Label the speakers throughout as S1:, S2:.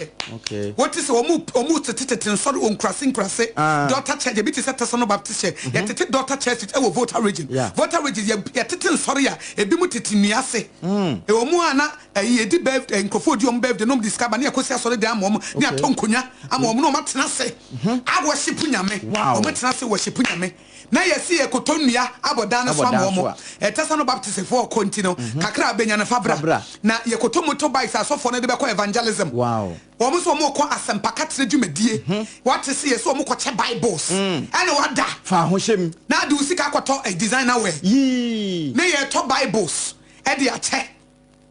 S1: akyɛ. Wote sɛ wɔn wɔn tetetete nsɔre wɔ nkurase nkurase.
S2: Ah.
S1: Daughter church ebi te sɛ Tesano Baptist Church. Yɛtete daughter churches ɛwɔ Volta region. Volta region yɛ yɛtete nsɔre a ebi mu tete nnua ase. Ɛwɔ mu a na ɛyi yɛdi birthday nkurɔfoɔ di wɔn birthday na wɔn de sika ba ne yɛkɔsi asɔre dan ama wɔn ne atɔ nkonnwa ama wɔn na wɔn atena ase a worship Nyame. Wɔn atena ase worship Nyame. Na yɛse yɛkɔtɔ nnua abɔ dan no so
S2: Abɔ
S1: ama
S2: dan so
S1: wɔn.
S2: a.
S1: Tesano Baptistfoɔ rekɔ nti no, kakra a bɛnya no fa
S2: Fa
S1: bra.
S2: bra.
S1: Na yɛkɔtɔ motor bikes a asɔfoɔ no de bɛkɔ evangelism. Wɔn nso wɔrekɔ asɛmpaka tire dwumadie. Woate se yɛse wɔkɔkyɛ Bibles. Ɛna woada.
S2: Fa ho hyɛ mu.
S1: Na ade wo sika akɔtɔ designer wear.
S2: Yii.
S1: Na yɛretɔ Bibles de akyɛ.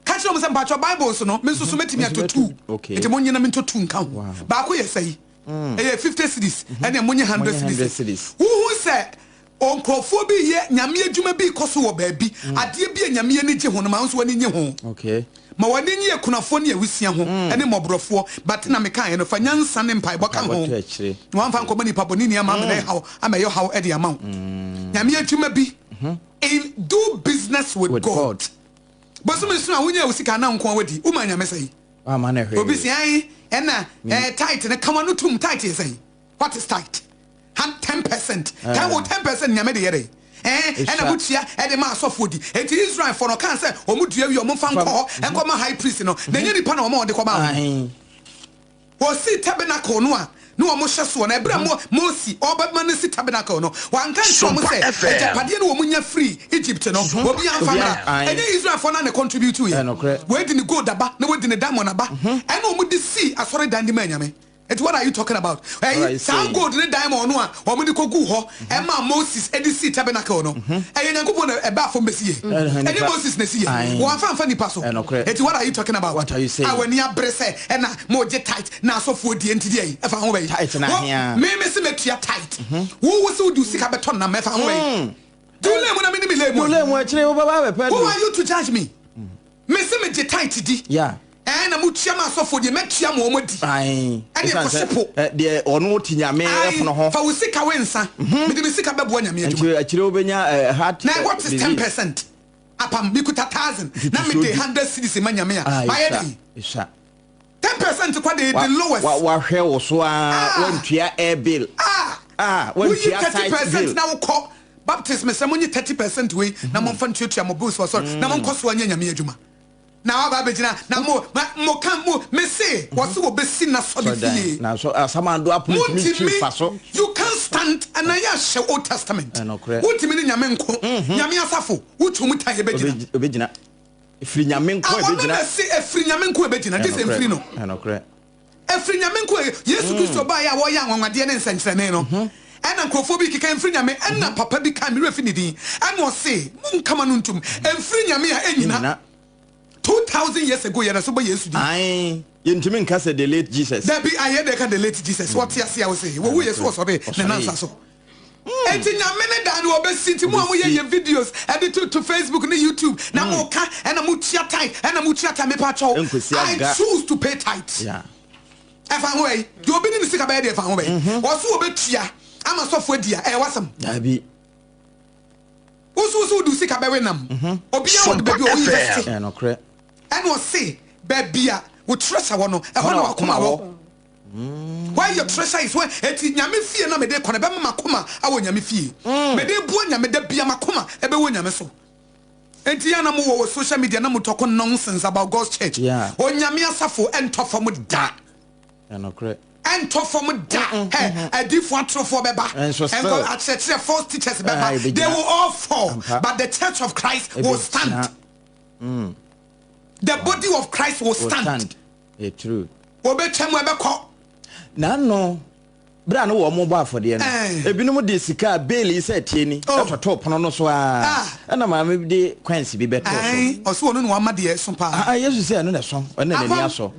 S1: Ka kyerɛ wɔn sɛ, Mpakyɛw, Bibles no, me nso so mɛtumi atɔ two. Enti monnye na mentɔ two nka ho. Baako yɛ sɛn? Ɛyɛ 50 cedis. Ɛnneɛ monnye 100 cedis. Wohu sɛ nkurɔfoɔ bi reyɛ Nyame adwuma bi rekɔ so wɔ baabi, adeɛ bi a Nyame ani gye ho no, ma wo nso w'ani nnye ho. Ma w'ani nnye akunafoɔ ne awisia ho, ne mmɔborɔfoɔ. But na mekaeɛ no, fa nyansa ne mpaebɔ ka ho, na woamfa ankɔma nipa bɔneni ama amena ɛhaw, ama ɛyɛ ɔhaw de ama wo. Nyame adwuma bi, in do business with God. Bosome nson a wonyaa wo sika na nko a wadi, womaa Nyame sɛn?
S2: Wamma no hwee.
S1: Obi se ae, ɛna eh, tithe no, ka w'ano tom, tithe yɛ sɛn? What is tithe? Han, 10%. Ten, wo 10% Nyame de yɛ dɛn? Eh, ɛna motua ɛde ma asɔfoɔ di. Enti Israelfoɔ no, ɔkaa sɛ wɔn dua wie a, wɔn mfa nkɔ hɔ, nkɔma high priest no. Na ɛnyɛ nipa na wɔma wɔde kɔmaa wɔn. Wɔsii tabernacle no a na wɔhyɛ soɔ no, ɛberɛ a Mo, Mose ɔrebɛma no asi tabernacle no, wanka ankyerɛ wɔn
S3: Sompa
S1: sɛ
S3: FM.
S1: agyapadeɛ no wɔn nya firii Egypt no, obiara mfa mmra. Ɛnyɛ Israelfoɔ no ara na ɛcontributuiɛ. Wei de ne gold aba, na wei de ne diamond aba, ɛna wɔde sii asɔredan de maa Nyame. Nti what are you talking about?
S2: What are
S1: Ɛyi,
S2: you
S1: saa
S2: saying?
S1: gold ne diamond no a wɔde kɔguu hɔ ɛmaa Moses de sii tabernacle no, ɛyɛ Nyankopɔn na ɛbaa fam bɛsi yɛ.
S2: Ɛhɛn,
S1: Ɛnyɛ
S2: nipa.
S1: Moses na ɛsi yɛ.
S2: Ae.
S1: Wɔamfa amfa nipa so.
S2: Ɛnokorɛ.
S1: Nti what are you talking about?
S2: What are you saying?
S1: A w'ani abere sɛ ɛna mogye tithe na asɔfoɔ die nti deɛ ɛfa ho bɛyi?
S2: Tithe no
S1: Wo,
S2: ahea.
S1: me mese mɛtua tithe. Wo wo se wode wo sika bɛtɔ nam, ɛfa ho bɛyi? Di wo lane mu na menni me lane mu.
S2: Di wo lane mu, akyire wobɛba abɛpɛ
S1: Who
S2: aduro.
S1: are you to judge me? Mese megye tithe di.
S2: Yeah.
S1: Ɛɛ na motua ma asɔfoɔ deɛ, mɛtua ma wɔn adi.
S2: Ae.
S1: Ɛne
S2: Ɛsiane
S1: ɛkɔhye
S2: sɛ,
S1: po.
S2: ɛ, deɛ ɔno te Nyame
S1: Ae,
S2: ɛpono ho.
S1: fa wo sika we nsa. Mede me sika bɛboa Nyame adwuma.
S2: Nti akyire wobɛnya ɛ, heart
S1: Na what is
S2: disease.
S1: 10%? Apam, mekuta thousand na
S2: Ntotosoɔ
S1: mede
S2: du.
S1: 100 cedis ma Nyame a,
S2: Ah,
S1: mayɛ
S2: esua,
S1: dɛn?
S2: esua.
S1: 10% kwa de
S2: Wa,
S1: the lowest.
S2: wa, wahwɛ wo so ara,
S1: Ah!
S2: wantua air bill.
S1: Ah!
S2: Ah,
S1: Woyi
S2: wantua
S1: 30
S2: site
S1: percent
S2: bill.
S1: na wokɔ Baptist mesrɛ monye 30% wei na momfa ntuatua mo bills wɔ asɔre na monkɔ so anyɛ Nyame adwuma. Na waba abɛgyina na mo ma mo ka mo mese wɔse wɔbɛsi n'asɔre
S2: Sɔredan.
S1: fie.
S2: Na so asamando apono ntumi ntwi
S1: Montumi
S2: mfa so.
S1: you can't stand ɛna yɛ ahyɛ Old Testament.
S2: Ɛnokorɛ.
S1: Wontumi ne Nyame nko. Nyame asafo wotu mu tan ɛbɛgyina.
S2: Obɛgy- Obɛgyina. Ɛfiri Nyame nko
S1: Ah, ɔno
S2: ɛbɛgyina.
S1: na ɛse ɛfiri Nyame nko ɛbɛgyina gye sɛ
S2: Ɛnokorɛ.
S1: mfiri no.
S2: Ɛnokorɛ.
S1: Ɛfiri Nyame nko ɛ, Yesu Kristo baeɛ a wɔyɛ anwanwadeɛ ne nsɛnkyerɛnne no, ɛna nkurɔfoɔ bi keka ɛmfiri Nyame, ɛna papa bi kae, me werɛ fi ne din, ɛna ɔse, monka mo ano ntom, ɛmfiri Nyame a ɛnnyina. 2000 years ago yɛda so bɔ Yesu din.
S2: Ae, yɛntumi nka sɛ the late Jesus.
S1: Dabi, ae yɛde ka the late Jesus, ɔte ase a wose, wɔwuiɛ so ɔsɔree ne nansa so. Enti Nyame ne dan no ɔbɛsi, nti mo a moyɛ yɛ videos ɛde to to Facebook ne YouTube na mo ka ɛna mo tua tithe ɛna mo tua tithe mepa kyɛw
S2: Nkwasi
S1: I
S2: aga.
S1: choose to pay tithe
S2: Yeah.
S1: ɛfa ho bɛyi deɛ obi ne ne sika bɛyɛ deɛ ɛfa ho bɛyi ɔso ɔbɛtua ama sɔfo adi a ɛyɛ wasɛm.
S2: Dabi.
S1: Woso woso wode wo sika bɛwe nam obiara wɔ de
S3: Sompa
S1: baabi a
S3: FM.
S1: ɔinvest
S2: Ɛyɛ nokorɛ.
S1: ɛna ɔse baabi a wo treasure wɔ no ɛhɔ na wakoma wɔ. Why your treasure is where eti Nyame fie na mede kɔ no ɛbɛma makoma awɔ Nyame fie. Mede boa Nyame da bia makoma ɛbɛwɔ Nyame so. Enti yɛ na mo wɔ wɔ social media na mo talk nonsense about God's church.
S2: Yeah.
S1: Onyame asafo ɛntɔ fam da.
S2: Ɛnokorɛ.
S1: Ɛntɔ fam da. Hɛ adiifo atorofoɔ bɛba.
S2: Ɛnso still.
S1: Ɛnkɔ akyerɛkyerɛ false teachers
S2: Ah,
S1: bɛba.
S2: ɛbɛgyina.
S1: They will all fall.
S2: Ampa.
S1: But the church of Christ will stand.
S2: Ɛbɛgyina.
S1: The body of Christ will
S2: Will
S1: stand.
S2: stand. Ɛyɛ true.
S1: Wɔbɛtwa mu ɛbɛkɔ.
S2: N'ano, bere a na wɔrebɔ afɔdeɛ no,
S1: Eh.
S2: ebinom de sika a Bailey sɛ tie ni
S1: Oh.
S2: totoo pono no so ara.
S1: Ah.
S2: Ɛnna maame bi de kwansi bi bɛtoo so.
S1: Ae, ɔse ɔno na wama deɛ ɛso paa.
S2: Ah, ah, Yesu sɛ ɛno na ɛso, ɔno na n'ani
S1: Apam,
S2: asɔ.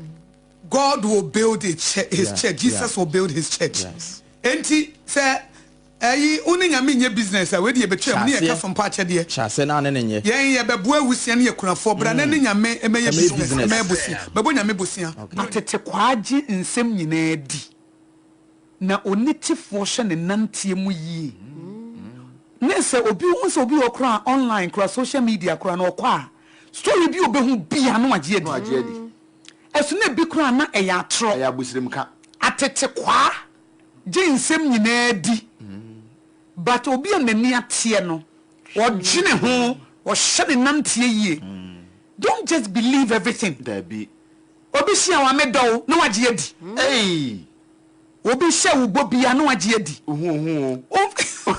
S1: God will build his his
S2: Yeah,
S1: church. Jesus
S2: yeah.
S1: will build his church.
S2: Yes.
S1: Enti sɛ ɛyi wo ne Nyame nyɛ business a, wei deɛ yɛbɛtwa mu ne
S2: Hyɛ
S1: yɛka
S2: aseɛ.
S1: so mpo akyɛdeɛ.
S2: Hyɛ aseɛ na ne ne nyɛ.
S1: Yɛn yɛbɛboa awusia ne akunafoɔ, bra na ne Nyame mmɛyɛ
S2: Ɛmmɛyɛ
S1: business,
S2: business.
S1: ɛmmɛyɛ bosea, bɛbɔ Nyame bosea. Atetekwaa gye nsɛm nyinaa di, na onitefoɔ hwɛ ne nanteɛ mu yie. Ne sɛ obi wohu sɛ obi wɔ hɔ koraa a online koraa social media koraa no ɔkɔ a story bi a ɔbɛhu biara na wagye
S4: Na
S1: adi.
S4: wagye adi.
S1: Ɛso na ebi koraa na ɛyɛ atorɔ.
S3: Ɛyɛ abosiremka.
S1: Atetekwaa gye nsɛm nyinaa di but obi a n'ani ateɛ no ɔdwene ho, ɔhyɛ ne nanteɛ yie. Don't just believe everything.
S3: Dabi.
S1: Obi hyia wo a medɔ wo na wagye adi.
S3: Ei!
S1: Obi hyɛ wo bɔ biara na wagye adi.
S3: Ohu ohu o.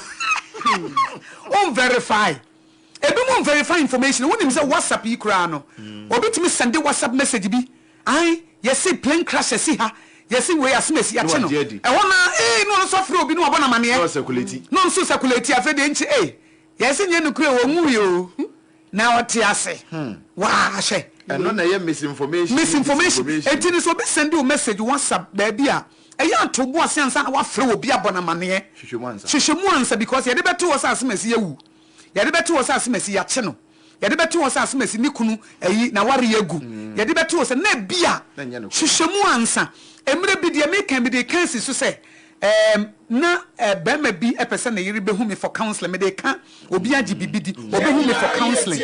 S1: Wo verify. Ebinom nverify information, wonim sɛ WhatsApp yi koraa no, obi tumi sɛnde WhatsApp message bi, ae, yɛse plane crash asi ha, yɛse wei asem asi, yɛakye no, ɛhɔ no ara, ee, na ɔno nso afrɛ obi na wabɔ no amaneɛ, na ɔno nso circulate, afei deɛ nkyɛ, ee, yɛse nyɛ nokorɛ o, ɔnwui o, na ɔte ase, waa, hwɛ.
S3: Ɛno na ɛyɛ misinformation ne
S1: Misinformation,
S3: disinformation.
S1: enti no sɛ obi sɛnde wo message WhatsApp baabi a, ɛyɛ a to bo ase ansa na woafrɛ obi abɔ no amaneɛ,
S3: Hwehwɛ mu ansa.
S1: hwehwɛ mu ansa because yɛde bɛto hɔ sɛ asem asi awu. Yɛde bɛto hɔ sɛ Asemasi yɛakye no. Yɛde bɛto hɔ sɛ Asemasi ne kunu ayi n'awareɛ agu. Yɛde bɛto hɔ sɛ na ebia hwehwɛ mu ansa. Mmerɛ bi deɛ meka yi mede reka asi so sɛ ɛɛm na barima bi pɛ sɛ ne yere bɛhu me for counseling. Mede reka obi agye biribi di ɔbɛhu me for counseling.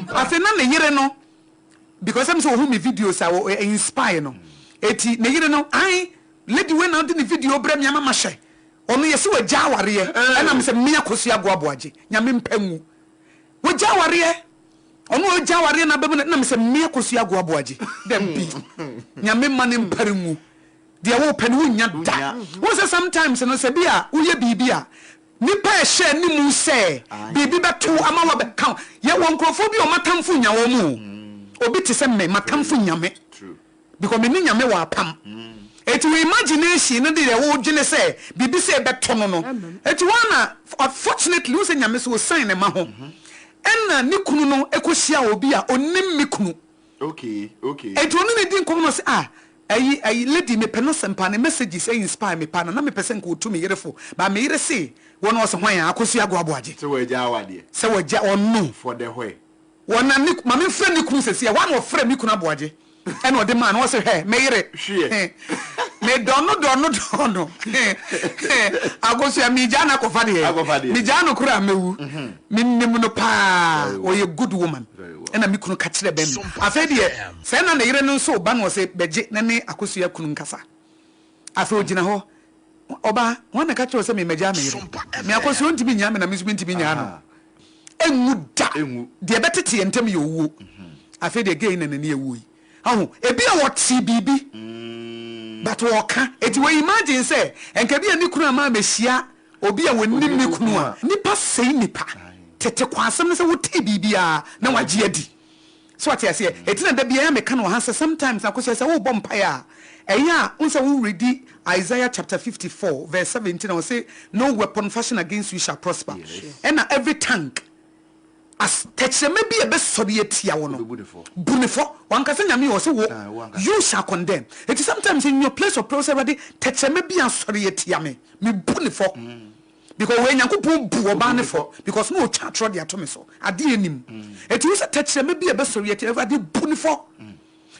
S1: Afei na ne yere no because ɛm sɛ ɔhu me videos a ɔ inspire no. Eti ne yere no ae lady wei na ɔde ne video brɛ me ama mahwɛ. Ɔno yɛse wagya awareɛ ɛna mesɛ me Akosua Agoa Boagye Nyame mpɛ ngu wagya awareɛ ɔno ɔgya awareɛ na abɛmu na mesɛ me Akosua Agoa Boagye dabi Nyame mma ne mpare ngu deɛ wopɛ no wonnya da wohu sɛ sometimes no sɛ bi a woyɛ biribi a nipa ɛhyɛ animu sɛ biribi bɛto ama wabɛka yɛwɔ nkurɔfoɔ bi a wɔn atamfo nya wɔn o obi te sɛ me matamfo nya me. Because me ne Nyame wɔ apam. Enti wo imagination no deɛ wo dwene sɛ biribi sei bɛto no no. Enti hɔ ara na fortunately wohu sɛ Nyame so osian ne mma ho. Ɛna ne kunu no kɔ hyiaa obi a onim me kunu. Enti ɔne no di nkɔmmɔ na ɔse ah ayi ayi lady mepɛ n'asɛm paa ne messages inspire me paa na na mepɛ sɛ nka otu me yere fo but me yere se wɔ no ɔse hwan a Akosua Agoaboagye.
S3: Sɛ wagya awadeɛ.
S1: Sɛ wagya ɔno.
S3: For the where.
S1: Wɔ na ne ma me nfrɛ ne kunu sɛsi ɛhɔ a na ɔfrɛ me kunu aboagye ɛna ɔde maa no ɔse hwɛ me yere
S3: Hweɛ.
S1: me dɔ no dɔ no dɔ no Akosua me gyaa no akɔfa deɛ
S3: Akɔfa deɛ.
S1: me gyaa no koraa mɛwu me nim no paa
S3: Very well.
S1: ɔyɛ good woman
S3: Very well.
S1: ɛna me kunu ka kyerɛ bɛn me afei deɛ sɛ na ne yere no nso ba na ɔse bɛgye na ne Akosua kunu nkasa afei ɔgyina hɔ Ɔbaa, hwan na ɛka kyerɛɛ wo sɛ memmɛgyaa me yere? Me akɔsoɔ ntumi nnyaa me na me nso mentumi nnyaa no. Ɛnwu da. Deɛ ɛbɛtete yɛn ntam yɛ owuo. Afei deɛ gay na n'ani awu yi. Ahu, ebia wɔtee biribi, but wɔka. Enti wɔ imagine sɛ, nka ebia ne kunu ama ammɛhyia obi a ɔnim ne kunu a. Nnipa sɛe nnipa. Tete kɔ asɛm no sɛ wotee biribi ara na wagye adi. So wate aseɛ? Eti na da biara meka no wɔ ha sɛ sometimes Akosua sɛ worebɔ mpaeɛ a, ɛyɛ a wohu sɛ wo readi Isaiah chapter 54 verse 17 a ɔse no weapon fashioned against you shall prosper ɛna every tongue as tɛkyerɛma bi a ɛbɛsɔre atia wo no bu ne fɔ. Wanka sɛ Nyame o, ɔse wo you shall condemn. Eti sometimes in your place of prayer wosɛ Awurade tɛkyerɛma bi asɔre atia me, mebu ne fɔ. Because wei Nyankopɔn bu ɔbaa no fɔ because na ɔtwa atorɔ de ato me so adeɛ nnim. Enti wo sɛ tɛkyerɛma bi a ɛbɛsɔre atia Awurade bu no fɔ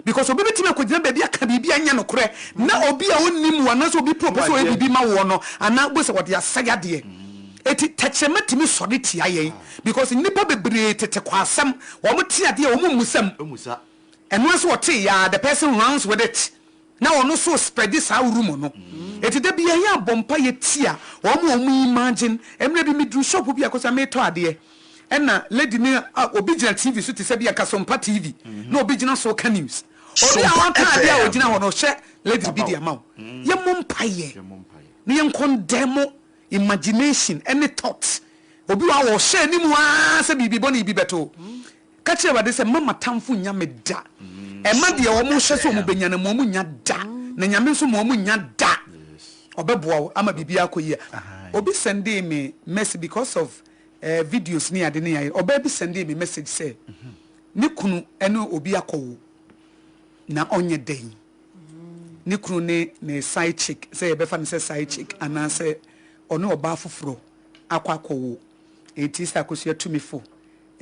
S1: because obi bɛtumi akɔgyina baabi aka biribi a ɛnyɛ nokorɛ na obi a ɔnnim wo anaasɛ obi pɛ ɔpɛ sɛ ɔyɛ biribi ma woɔ no anaa wobɛhu sɛ ɔde asɛe adeɛ. Enti tɛkyerɛma tumi sɔre tia yɛn because nnipa bebree tete kɔ asɛm wɔn te adeɛ a wɔn mmusam ɛno ara sɛ ɔte yɛ a the person runs with it. Na ɔno nso spreadi saa rumour no. Enti da biara yɛ a bɔ mpaeɛ tia wɔn a wɔn imagine. Mmerɛ bi me duru shop bi a kɔsɛ me tɔ adeɛ ɛna lady no a obi gyina TV so te sɛ bi a nka Sompa TV na obi gyina so ka news. Obi a ɔtɔ adeɛ a ɔgyina hɔ no ɔhyɛ lady bi de ama wo. Yɛ mmɔ mpaeɛ na yɛn condemn imagination ɛne thought. Obi wɔ hɔ a ɔhyɛ anim ara sɛ biribi bɔne bi bɛto wo. Ka kyerɛ Awurade sɛ, Mma m'atamfo nnya me da. Mma deɛ wɔhyɛ sɛ wɔbɛnya no, mma wɔnnya da. Na Nyame nso mma wɔnnya da. Ɔbɛboa wo ama biribiara akɔ yie. Obi sɛndee me message because of eh, videos ne ade ne ayɛ. Ɔbaa bi sɛndee me message sɛ ne kunu ne obi akɔwo na ɔnyɛ dɛn. Ne kunu ne ne side chick, sɛ yɛbɛfa no sɛ side chick anaasɛ ɔne ɔbaa foforɔ akɔ akɔwo. Enti sɛ Akosua tu me fo.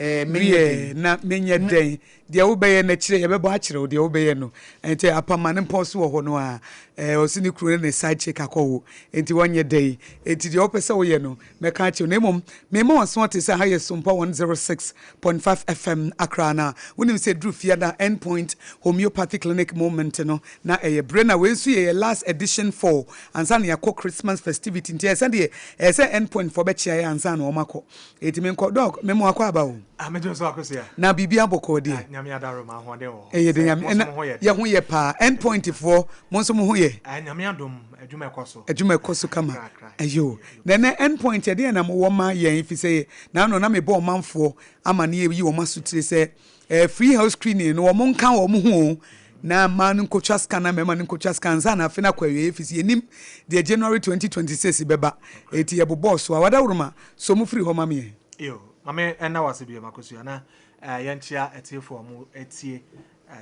S4: Eh, menyɛ
S1: Wiɛ,
S4: dɛn?
S1: na menyɛ dɛn? Deɛ wobɛyɛ no akyire yɛbɛbɔ akyerɛ wo deɛ wobɛyɛ no. Nti apam ne mpɔn so wɔ hɔ no a, eh, ɔse ne kunu ne ne side chick akɔwo. Nti wɔnyɛ dɛn? Nti deɛ wopɛ sɛ woyɛ no, mɛka akyerɛ wo. Na mmom, mema w'aso ate sɛ ha yɛ Sompa 106.5 FM Accra na wonim sɛ ɛduru Fiada End Point Homeopathy Clinic moment no na ɛyɛ berɛ na wei nso yɛ yɛ last edition for ansa na yɛakɔ Christmas festivity nti ɛsɛ deɛ ɛyɛ sɛ End Point foɔ bɛkyea yɛ ansa na wɔn akɔ. Eti menkɔ Doc, me mo akɔ aba o.
S5: Ah, me nso akosua.
S1: Na biribi abɔkɔɔ deɛ.
S5: Ah, Nyame adaro ma ahoɔden wɔ hɔ.
S1: Ɛyɛ de
S5: Sɛ
S1: Nyame
S5: mo nso
S1: ɛna
S5: mo ho yɛ
S1: yɛ ho yɛ paa. End point foɔ mo nso mo ho yɛ.
S5: Ah, Nyame adom adwuma ɛkɔ so.
S1: Adwuma ɛkɔ so kama.
S5: Kra, kra.
S1: Ɛyɛ o. Na ɛnɛ end point ɛdeɛn na mo wɔ ma yɛn ɛfiri sɛ na ano na mebɔ ɔmanfoɔ amaneɛ yi wɔn asotire sɛ eh, free health screening no wɔn nka wɔn ho o na mmaa no nkotwa scan na mmarima no nkotwa scan ansa na afe no akɔ awieɛ ɛfiri sɛ yɛnim deɛ January 2026 bɛba. Eti yɛbobɔɔ so a wadaworoma so mo firi hɔ ma meɛ.
S5: Yo, mame ɛna wase bio makosua na yɛnkyea atiefoɔ a wɔn atie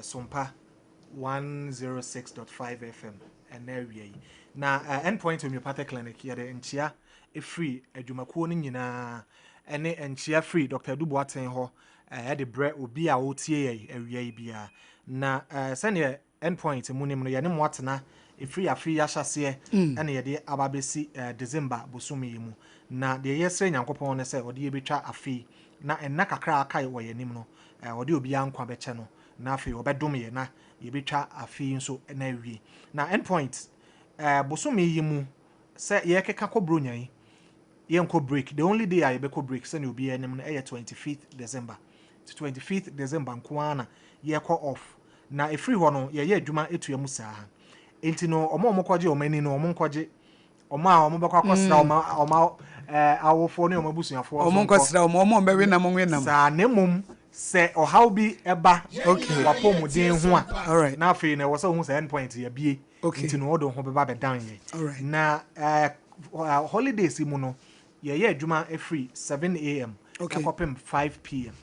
S5: Sompa 106.5 FM ɛnɛ awia yi. Na Endpoint Homeopathic Clinic yɛde nkyea ɛfiri adwumakuo no nyinaa ɛne nkyea firi Dr. Adu Boateng hɔ ɛde brɛ obi a ɔretie yɛn awia yi biara. Na sɛdeɛ Endpoint mu nim no, yɛne mo atena ɛfiri afe yi ahyɛaseɛ ɛna yɛde aba abɛsi December bosome yi mu. Na deɛ yɛsrɛ Nyankopɔn ne sɛ ɔde yɛbɛtwa afe yi na nna kakra a aka wɔ yɛn anim no, ɔde obiara nkwa bɛkyɛ no na afei ɔbɛdom yɛn na yɛbɛtwa afe yi nso na awie. Na Endpoint bosome yi mu sɛ yɛrekeka kɔ Buronya yi, yɛnkɔ break. The only day a yɛbɛkɔ break sɛnea obiara anim no ɛyɛ 25th December. Nti 25th December nko ara na yɛkɔ off. Na ɛfiri hɔ no yɛyɛ adwuma etua mu saa. Nti no ɔmo a ɔmo kɔgye ɔmo ani no ɔmo nkɔgye. Ɔmo a ɔmo bɛkɔ akɔsra ɔmo ɔmo awofoɔ ne ɔmo abusuafoɔ nso
S1: Ɔmo
S5: nkɔ.
S1: nkɔsra wɔn, ɔmo a ɔmbɛwe nam nwe nam.
S5: Saa na mmom sɛ ɔhaw bi ɛba wapɔmuden ho a na afei na ɛwɔ sɛ wohu sɛ Endpoint yɛabie. Nti no wode wo ho bɛba bɛdan yɛn. Na holidays yi mu no yɛyɛ adwuma ɛfiri 7 a.m. ɛkɔpem 5 p.m.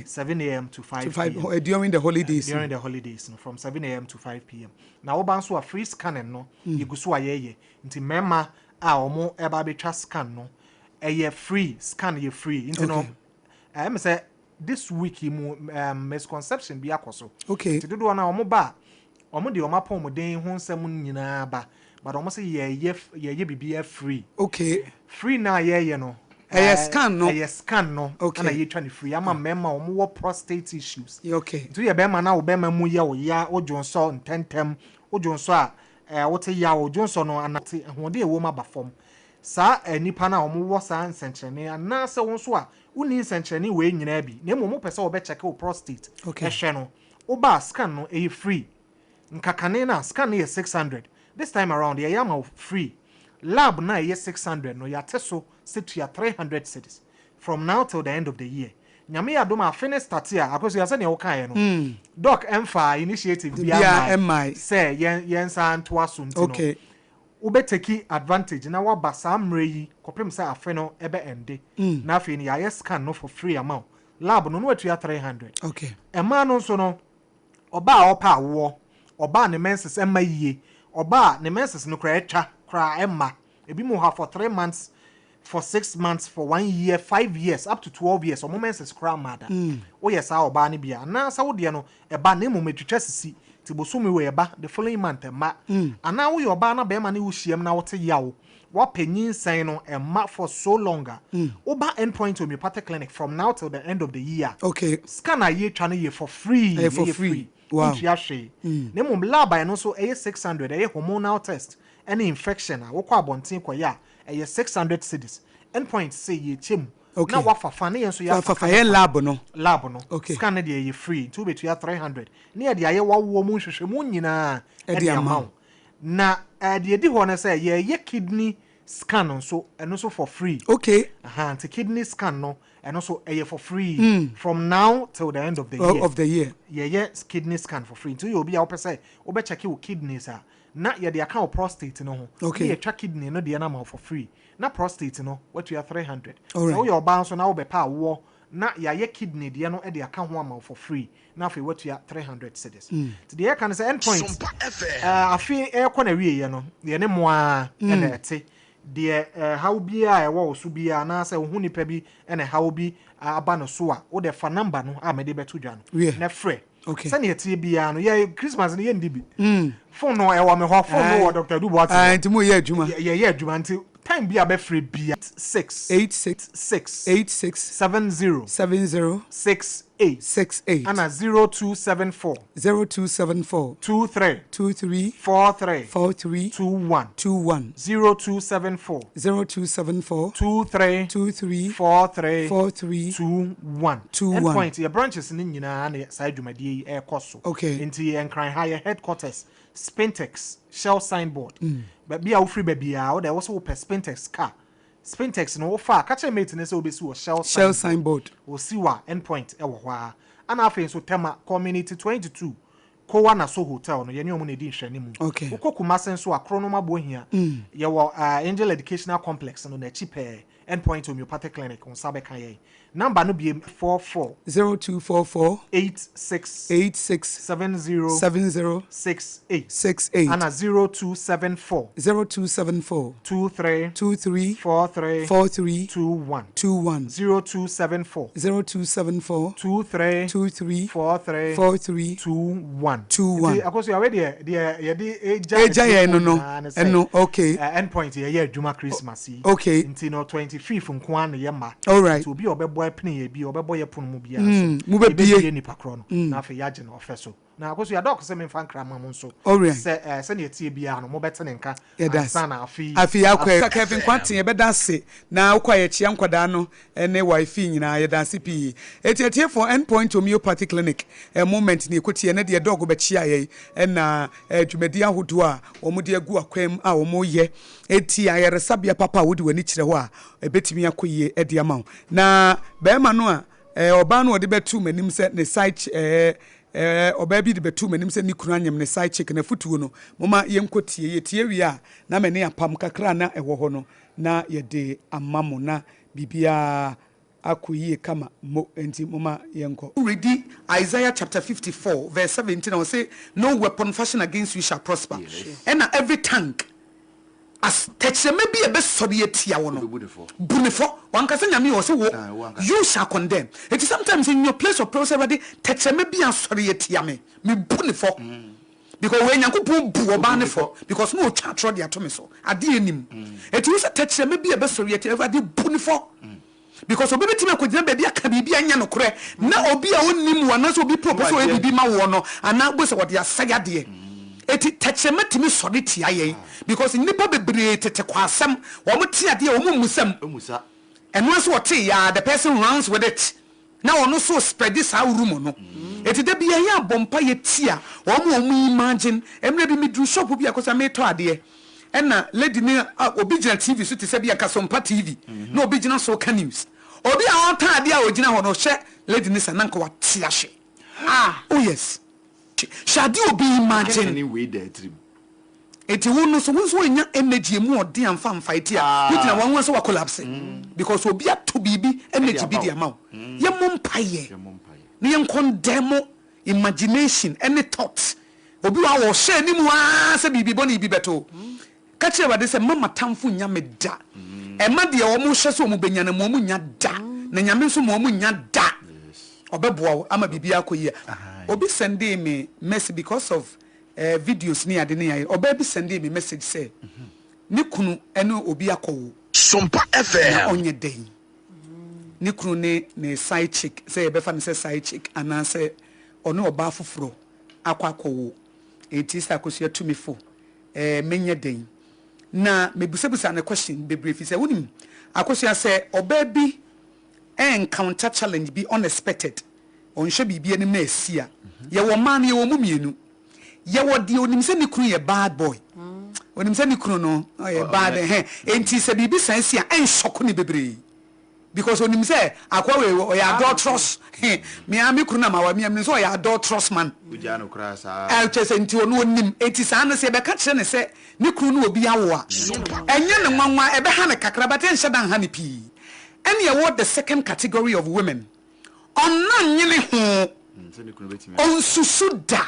S5: 7 a.m. to 5
S1: To 5
S5: p.m.
S1: During the holidays.
S5: During the holidays no, from 7 a.m. to 5 p.m. Na woba nso a free scanning no yɛgu so a yɛyɛ. Nti mmarima a wɔn ɛba abɛtwa scan no ɛyɛ free, scan yɛ free. Nti no ɛyɛ mi sɛ this week yi mu misconception bi akɔ so. Nti dodoɔ no a wɔn ba a wɔn de wɔn apɔmuden ho nsɛm nyinaa ba, but wɔn sɛ yɛyɛ biribiara free. Free na yɛyɛ no.
S1: Ɛyɛ scan no.
S5: Ɛyɛ scan no. Ɛna yɛtwa no free ama mmarima a wɔn wɔ prostate issues. Nti woyɛ bɛrima na wo bɛrima mu yɛ wo ya, wodwo nsɔ ntɛntɛm, wodwo nsɔ a wote ya, wodwo nsɔ no ana te ahoɔden a ɛwɔ mu aba fam. Saa nipa no a wɔn wɔ saa nsɛnkyerɛnne anaasɛ wɔn nso a wonni nsɛnkyerɛnne wei nyinaa bi na mmom wopɛ sɛ wɔbɛkyɛke wo prostate ɛhwɛ no, woba scan no ɛyɛ free. Nkakane no a scan no yɛ 600, this time around yɛyɛ ama wo free. Lab na ɛyɛ 600 no yɛate so sɛ tua 300 cedis from now till the end of the year. Nyame yɛ adom a afe ne start a akɔso yɛ sɛnea wokaeɛ no, Doc ɛmfa initiative
S1: Biara
S5: biara
S1: ɛmmae.
S5: Sɛ yɛn nsa ntoa so nti no wobɛtake advantage na woaba saa mmerɛ yi kɔpem sɛ afe no ɛbɛ ɛnde na afei no yɛayɛ scan no for free ama wo. Lab no no watua 300. Ɛmaa no nso no, ɔbaa a ɔpɛ awoɔ, ɔbaa ne menses ɛmma yie, ɔbaa ne menses no koraa ɛtwa koraa ɛmma ebi mu ha for 3 months, for 6 months, for one year, 5 years, up to 12 years, ɔmo menses koraa mma da. Woyɛ saa ɔbaa no bi a, anaasɛ wodeɛ no ɛba na mmom etwitwa sisi ti bosomi wɔ ɛba, the following month ɛma, anaa woyɛ ɔbaa na bɛrima ne wo hyiam na wote yaw, wapɛ nyinsɛn no ɛma for so long a, woba Endpoint Homeopathic Clinic from now till the end of the year, scan a yɛtwa no yɛ for free.
S1: Ɛyɛ for
S5: ɛyɛ
S1: free. Wow.
S5: Ntua hwee. Na mmom lab a ɛno nso ɛyɛ 600, ɛyɛ hormonal test ɛne infection a wokɔ abɔnten kɔyɛ a ɛyɛ 600 cedis, Endpoint sɛ yɛkyɛ mu na wafa fa ne yɛn nso yɛafa
S1: Fafa yɛ lab no.
S5: Lab no scan no deɛ ɛyɛ free, nti wobɛtua 300 ne yɛde ayɛ wawoɔ mu nhwehwɛmu nyinaa
S1: ɛde
S5: ɛde
S1: ama
S5: ama
S1: wo.
S5: wo. Na deɛ ɛdi hɔ no sɛ yɛyɛ kidney scan nso, ɛno nso for free. Aha, nti kidney scan no ɛno nso ɛyɛ for free from now till the end of the year.
S1: Of the year.
S5: Yɛyɛ kidney scan for free, nti woyɛ obi a wopɛ sɛ wobɛkyɛke wo kidneys a na yɛde aka wo prostate no ho na yɛtwa kidney no deɛ no ama wo for free, na prostate no watua 300. Sɛ woyɛ ɔbaa nso na wobɛpɛ awoɔ na yɛayɛ kidney deɛ no de aka ho ama wo for free na afei watua 300 cedis. Nti deɛ yɛka no sɛ Endpoint
S3: Sompa FM.
S5: Afe ɛrekɔ na wieɛ no yɛne mo a ɛna ɛte. Deɛ ɛhaw biara a ɛwɔ wo so biara anaasɛ wo ho nipa bi na ɛhaw bi aba no so a, wo deɛ fa number no a mede bɛto dwa no na frɛ. Sɛnea ɛteɛ biara no, yɛ Christmas no yɛndi bi. Phone no ɛwɔ me hɔ, phone no wɔ Doctor Adu Boateng hɔ.
S1: Nti moyɛ adwuma.
S5: Yɛyɛ adwuma nti time bi a bɛfrɛ biara. 6
S1: 86
S5: 6
S1: 86
S5: 70
S1: 70
S5: 68
S1: 68
S5: ɛna 0274
S1: 0274
S5: 23
S1: 23
S5: 43
S1: 43
S5: 21
S1: 21
S5: 0274
S1: 0274
S5: 23
S1: 23
S5: 43
S1: 43
S5: 21
S1: 21.
S5: Endpoint yɛ branches no nyinaa na saa dwumadie yi ɛrekɔ so.
S1: Okay.
S5: Nti Nkran ha yɛ headquarters Spintex Shell signboard. Baabi a wofiri baabiara wo deɛ wo sɛ wopɛ Spintex car. Spintex no wofa a ka kyerɛ mate no sɛ wobɛsi wɔ Shell
S1: Shell
S5: signboard.
S1: signboard.
S5: Osi wɔ a Endpoint ɛwɔ hɔ ara. Ana afei nso Tema Community 22 Kowa Naso Hotel no yɛne ɔmo na ɛdi nhwɛne mu.
S1: Okay.
S5: Wokɔ Kumase nso a Kronom Abohia yɛwɔ Angel Educational Complex no n'akyi pɛɛ Endpoint Homeopathic Clinic wo nsa bɛka yɛn. Number no biem 44
S1: 0244
S5: 86
S1: 86
S5: 70
S1: 70
S5: 68
S1: 68
S5: ana 0274
S1: 0274
S5: 23
S1: 23
S5: 43
S1: 43
S5: 21
S1: 21
S5: 0274
S1: 0274
S5: 23
S1: 23
S5: 43
S1: 43
S5: 21
S1: 21.
S5: Nti Akosua wei deɛ deɛ yɛde egya
S1: Egya yɛn no no,
S5: nyinaa ne sɛ,
S1: ɛno, okay.
S5: Endpoint yɛyɛ adwuma Christmas yi.
S1: Okay.
S5: Nti no 25th nko ara na yɛ ma.
S1: Alright.
S5: Nti obi a ɔbɛbɔ ɛpene yɛ bi ɔbɛbɔ yɛ pono mu biara so.
S1: Mobɛbie.
S5: Yɛbɛbie nipa korɔ no. Na afei yɛagye no ɔfɛ so. Na Akosua dɔk sɛ memfa nkra ma mo nso.
S1: Alright.
S5: Sɛ sɛnea ɛteɛ biara no mobɛte ne nka.
S1: Yɛda ase.
S5: Ansa na afei.
S1: Afei akɔ Kevin Kwarteng yɛbɛda ase na wokɔ a yɛkyia nkwadaa no ne wife nyinaa yɛda ase pii. Eti atiefoɔ Endpoint Homeopathy Clinic moment ne yɛkɔtie ɛnɛ deɛ dɔg bɛkyia yɛn ɛna dwumadi ahodoɔ a wɔn de agu akwan mu a wɔn yɛ. Eti ayaresabea papa a wode w'ani kyerɛ hɔ a ɛbɛtumi akɔ yie de ama wo. Na bɛrima no a ɔbaa no a ɔde bɛto m'anim sɛ ne side ɔbaa bi de bɛto m'anim sɛ ne kunu anyem ne side chick na afutuo no moma yɛnkɔ tie. Yɛtie wie a na m'ani apam kakra na ɛwɔ hɔ no na yɛde ama mo na biribiara akɔ yie kama mo nti moma yɛnkɔ. Read Isaiah chapter 54 verse 17 a ɔse no weapon fashioned against you shall prosper. Ɛna every tongue as tɛkyerɛma bi a ɛbɛsɔre atia wo no
S3: Wobɛbu ne fɔ.
S1: bu ne fɔ. Wankasa Nyame ɔse wo
S3: Ah, wo ankasa.
S1: you shall condemn. Eti sometimes in your place of prayer sɛ Awurade tɛkyerɛma bi asɔre atia me mebu ne fɔ. Because wei Nyankopɔn bu ɔbaa ne fɔ because na ɔtwa atorɔ de ato me so adeɛ anim. Eti wo sɛ tɛkyerɛma bi a ɛbɛsɔre atia Awurade bu ne fɔ. Because obi bɛtumi akɔgyina baabi aka biribi a ɛnyɛ nokorɛ na obi a ɔnnim wo anaasɛ obi po pɛ sɛ ɔyɛ biribi ma woɔ no anaa bo sɛ wɔde asɛe adeɛ. Eti tɛkyerɛma tumi sɔre tia yɛn because nnipa bebree tete kɔ asɛm wɔn te adeɛ wɔn mmusɛm.
S3: Emusa.
S1: Ɛno nso ɔte ya the person runs with it na ɔno so spread saa rumour no. Eti da bi yɛn abɔ mpa yɛ tia wɔn a wɔn imagine mmerɛ bi meduru shop bi a kɔsa metɔ adeɛ ɛna lady ne a obi gyina TV so te sɛ bi akasompa TV na obi gyina so ka news obi a ɔtɔ adeɛ a ogyina hɔ no ɔhyɛ lady ne sa na nka wate ahye.
S2: Ah.
S1: Oh yes, hyɛ adeɛ obi imagine.
S3: Ɛne wei da atirim.
S1: Eti wo no so wo nso wonya energy emu ɔden amfa mfa eti a wogyina wɔn ho sɛ wa collapse because obi ato biribi energy bi de ama wo. Yɛmmɔ mpaeɛ
S3: Yɛmmɔ mpaeɛ.
S1: na yɛn condemn imagination ɛne thought. Obi wa wɔhyɛ anim aa sɛ biribi bɔ ne biribi bɛto. Ka kyerɛ Awurade sɛ mama tamfo nya me da. Ɛma deɛ wɔn hyɛ sɛ wɔn bɛnya no ma wɔn nya da. Na Nyame nso ma wɔn nya da. Ɔbɛboa wo ama biribi akɔ yie. Obi sendee me message because of videos ne ade ne ayɛ. Ɔbaa bi sendee me message sɛ ne kunu ɛne obi akɔwo.
S4: Sompa
S1: Na
S4: FM.
S1: ɔnyɛ dɛn. Ne kunu ne ne side chick sɛ yɛbɛfa no sɛ side chick anaasɛ ɔne ɔbaa foforɔ akɔ akɔwo. Eti sɛ Akosua tumi fo menyɛ dɛn. Na mebusabusa ne question bebree fi sɛ wonim Akosua sɛ ɔbaa bi encounter challenge bi unexpected ɔnhwɛ biribi anim na asi a yɛwɔ mmaa no yɛwɔ mu mmienu. Yɛwɔ deɛ onim sɛ ne kunu yɛ bad boy, onim sɛ ne kunu no ɔyɛ bad ɛhɛn enti sɛ biribi san si a ɛnsɔko ne bebree because onim sɛ akɔ wei ɔyɛ adulterous mea me kunu na ma wa mea menim sɛ ɔyɛ adulterous man.
S3: Wogyaa no koraa saa.
S1: Kyerɛ sɛ nti ɔno onim enti saa no sɛ yɛbɛka kyerɛ ne sɛ ne kunu no obi awo a ɛnyɛ ne nwanwa ɛbɛha ne kakra but ɛnhyɛ da nha ne pii. Ɛne ɛwɔ the second category of women ɔnna nyene ho
S3: Sɛ ne kunu bɛtumi.
S1: Ɔnsusu da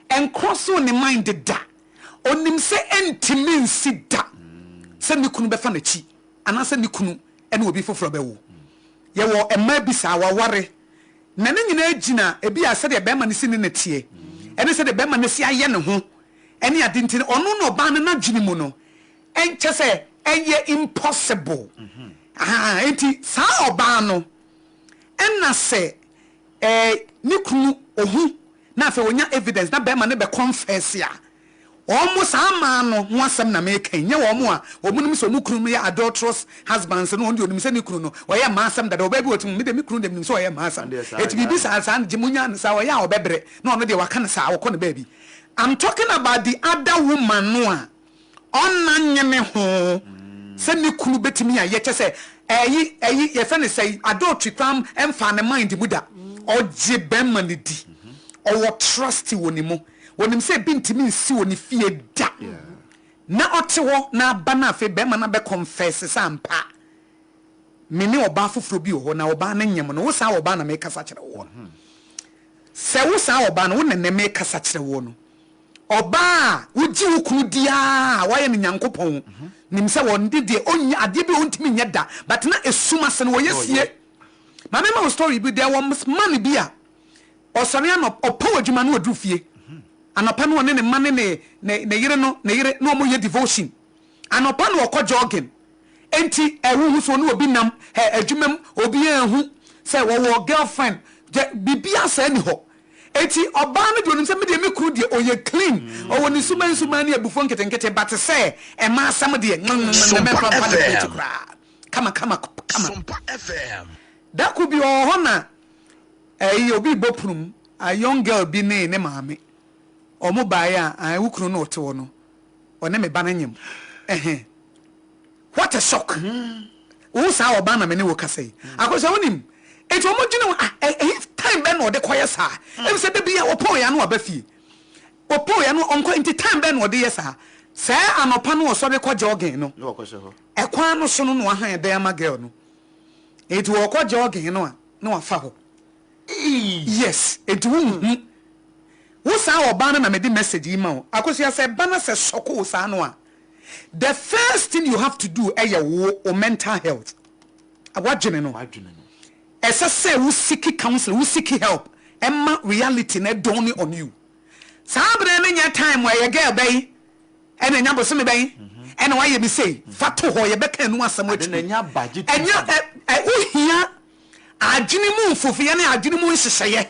S1: ɛnkorɔ so ne mind da onim sɛ ɛntimi nsi da. sɛ ne kunu bɛfa n'akyi anaasɛ ne kunu ne obi foforɔ bɛwo. Yɛwɔ mmaa bi saa, wɔaware, na ne nyinaa gyina ebia sɛdeɛ barima no si ne no teɛ, ɛne sɛdeɛ barima no asi ayɛ ne ho ne ade nti no, ɔno na ɔbaa no n'adwene mu no, ɛnkyɛ sɛ ɛyɛ impossible. Ahaa, enti saa ɔbaa no, ɛna sɛ ɛɛ ne kunu ohu na afei onya evidence na barima no bɛ confess a, Wɔn, saa mmaa no, ho asɛm na mereka yi, nyɛ wɔn a wɔnim sɛ wɔn kununom yɛ adulterous husbands no, wɔn deɛ wɔnim sɛ ne kunu no, ɔyɛ mmaa asɛm dada, ɔbaa bi wɔ te mu, me deɛ me kunu deɛ menim sɛ ɔyɛ mmaa asɛm, enti biribi saa saa no gye monyaa no saa, ɔyɛ a ɔbɛbrɛ, na ɔno deɛ waka no saa, ɔkɔ ne baabi. I'm talking about the other woman no a ɔnna nye ne ho sɛ ne kunu bɛtumi ayɛ, kyɛ sɛ ɛyi, ɛyi, yɛfrɛ no sɛi, adultery koraa mfaa ne mind mu da, ɔgye bɛrima no di, ɔwɔ trust wɔ ne mu. Onim sɛ ebi ntumi nsi wɔ ne fie da. Na ɔte hɔ na aba na afei barima no abɛ confess sɛ ampa me ne ɔbaa foforɔ bi wɔ hɔ na ɔbaa no nyem no. Wo saa ɔbaa na mekasa kyerɛ woɔ no. Sɛ wo saa ɔbaa no, wo na nnɛ mekasa kyerɛ woɔ no. Ɔbaa a wogye wo kunu di ara a woayɛ no Nyankopɔn nim sɛ ɔnde deɛ ɔnnya adeɛ bi a ɔntumi nyɛ da but na esum ase no wɔyɛ sie. Ma memma wo story bi, there was man bi a Ɔsɔre anɔp, ɔpɔw adwuma na ɔduru fie. Anɔpa no ɔne ne mma ne ne ne ne yere no ne yere na wɔyɛ devotion. Anɔpa na ɔkɔ jogging. Enti ɛ wohu sɛ ɔne obi nam ɛ adwuma mu, obiara nhu sɛ wɔwɔ girlfriend. Gyɛ biribiara saa nni hɔ. Enti ɔbaa no deɛ ɔnim sɛ me deɛ me kunu deɛ ɔyɛ clean, ɔwɔ ne suban suban ne abufuo nketenkete but sɛ mmaa asɛm deɛ nwenwenwen mɛmfa mfa ne plate koraa. Kama kama kama. Da koro bi ɔwɔ hɔ na Ɛyi obi rebɔ pono mu, a young girl bi ne ne maame, wɔn baeɛ a, ae wo kunu no ɔte hɔ no, ɔne me ba no nyem. Ɛhɛn. What a shock. Wo saa ɔbaa na me ne wo kasa yi. Akosua wonim, enti wɔn dwene ho, ah, ɛyi time bɛn na ɔde kɔyɛ saa? Ɛfiri sɛ da biara ɔpɔn yɛ ano aba fie. Ɔpɔn yɛ ano ɔnkɔ, nti time bɛn na ɔde yɛ saa? Sɛɛ anɔpa no ɔsɔre kɔ jogging no, ɛkwan no so no na wahan dan ama girl no. Enti ɔkɔ jogging no a, na wafa hɔ. Yes, enti wo nhu. Wo saa ɔbaa no na mede message yi ma wo. Akosua sɛ ɛba na sɛ sɔko wo saa no a, the first thing you have to do ɛyɛ wo wo mental health. W'adwene no. Ɛsɛ sɛ wo seek counseling, wo seek help ɛma reality no ɛdawne on you. Saa bere no nyɛ time a ɛyɛ girl bɛyi Ɛna nya bosome bɛn ɛna wayɛ me sei? Fa to hɔ, yɛbɛka ɛno asɛm akyiri. Ɛnyɛ ɛ ɛ wohia adwene mu mfofeɛ ne adwene mu nhyehyɛeɛ.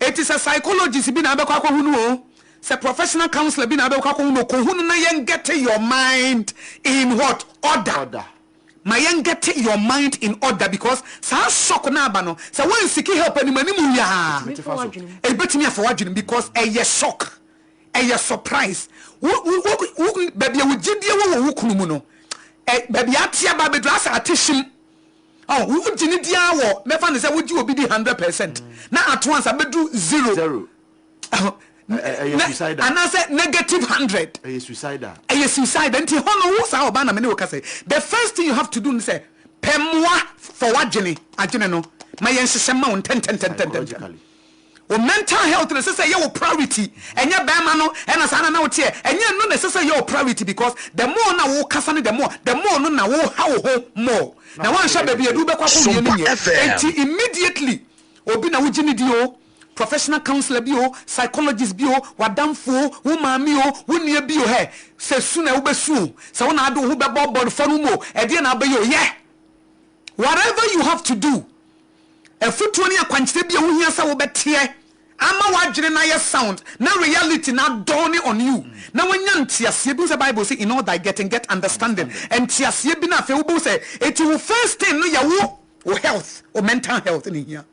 S1: Eti sɛ psychologist bi na abɛkɔ akɔhu no o, sɛ professional counsellor bi na abɛkɔ akɔhu no o, kɔhu no na yɛn get your mind in what? Order. Ma yɛn get your mind in order because saa shock no aba no, sɛ woansiki help anim anim yi a, ɛbɛtumi afa w'adwene mu because ɛyɛ shock. Ɛyɛ surprise. Wo wo wo wo baabi a wo gyidie wɔ wɔ wo kunu mu no, ɛ baabi a ate aba abɛduru asɛ ate hyem. Ɔ wo wogye ne di ara wɔ mɛfa no sɛ wogye obi di 100% na ato ansa bɛduru zero.
S3: Zero.
S1: Ɛ
S3: Ɛyɛ
S1: na
S3: suicidal.
S1: anaasɛ negative 100.
S3: Ɛyɛ suicidal.
S1: Ɛyɛ suicidal. Nti hɔ no wo saa ɔbaa na me ne wo kasa yi, the first thing you have to do ne sɛ pɛ mmoa for w'adwene, adwene no ma yɛnhyehyɛ mma wo ntɛntɛntɛntɛntɛm.
S3: Psychologically.
S1: Wo mental health na ɛsɛ sɛ ɛyɛ wo priority, ɛnyɛ bɛɛma no ɛna saa na na woteɛ, ɛnyɛ ɛno na ɛsɛ sɛ ɛyɛ wo priority because the more na wo kasa no the more, the more no na wo ha wo ho more, na woanhwɛ baabi a ɛde wo bɛkɔ akɔ wie no nyɛ, enti immediately obi na wogye no di oo, professional counsellor bi oo, psychologist bi oo, w'adamfo oo, wo maame oo, wo nua bi oo, hɛ, sɛ su na wobɛsu oo, sɛ wo na ade wo ho bɛbɔ bɔdefɔ no mu oo, ɛdeɛn na wobɛyɛ oo, yɛ whatever you have to do. Afotuo ne akwankyerɛ bi a wohia sɛ wobɛteɛ ama w'adwene no ayɛ sound na reality no adawne on you na woanya nteaseɛ bi. Wohu sɛ Bible se in all thy getting get understanding. Nteaseɛ bi na afei wobɛhu sɛ enti wo first thing no yɛ wo wo health, wo mental health na ɛhia.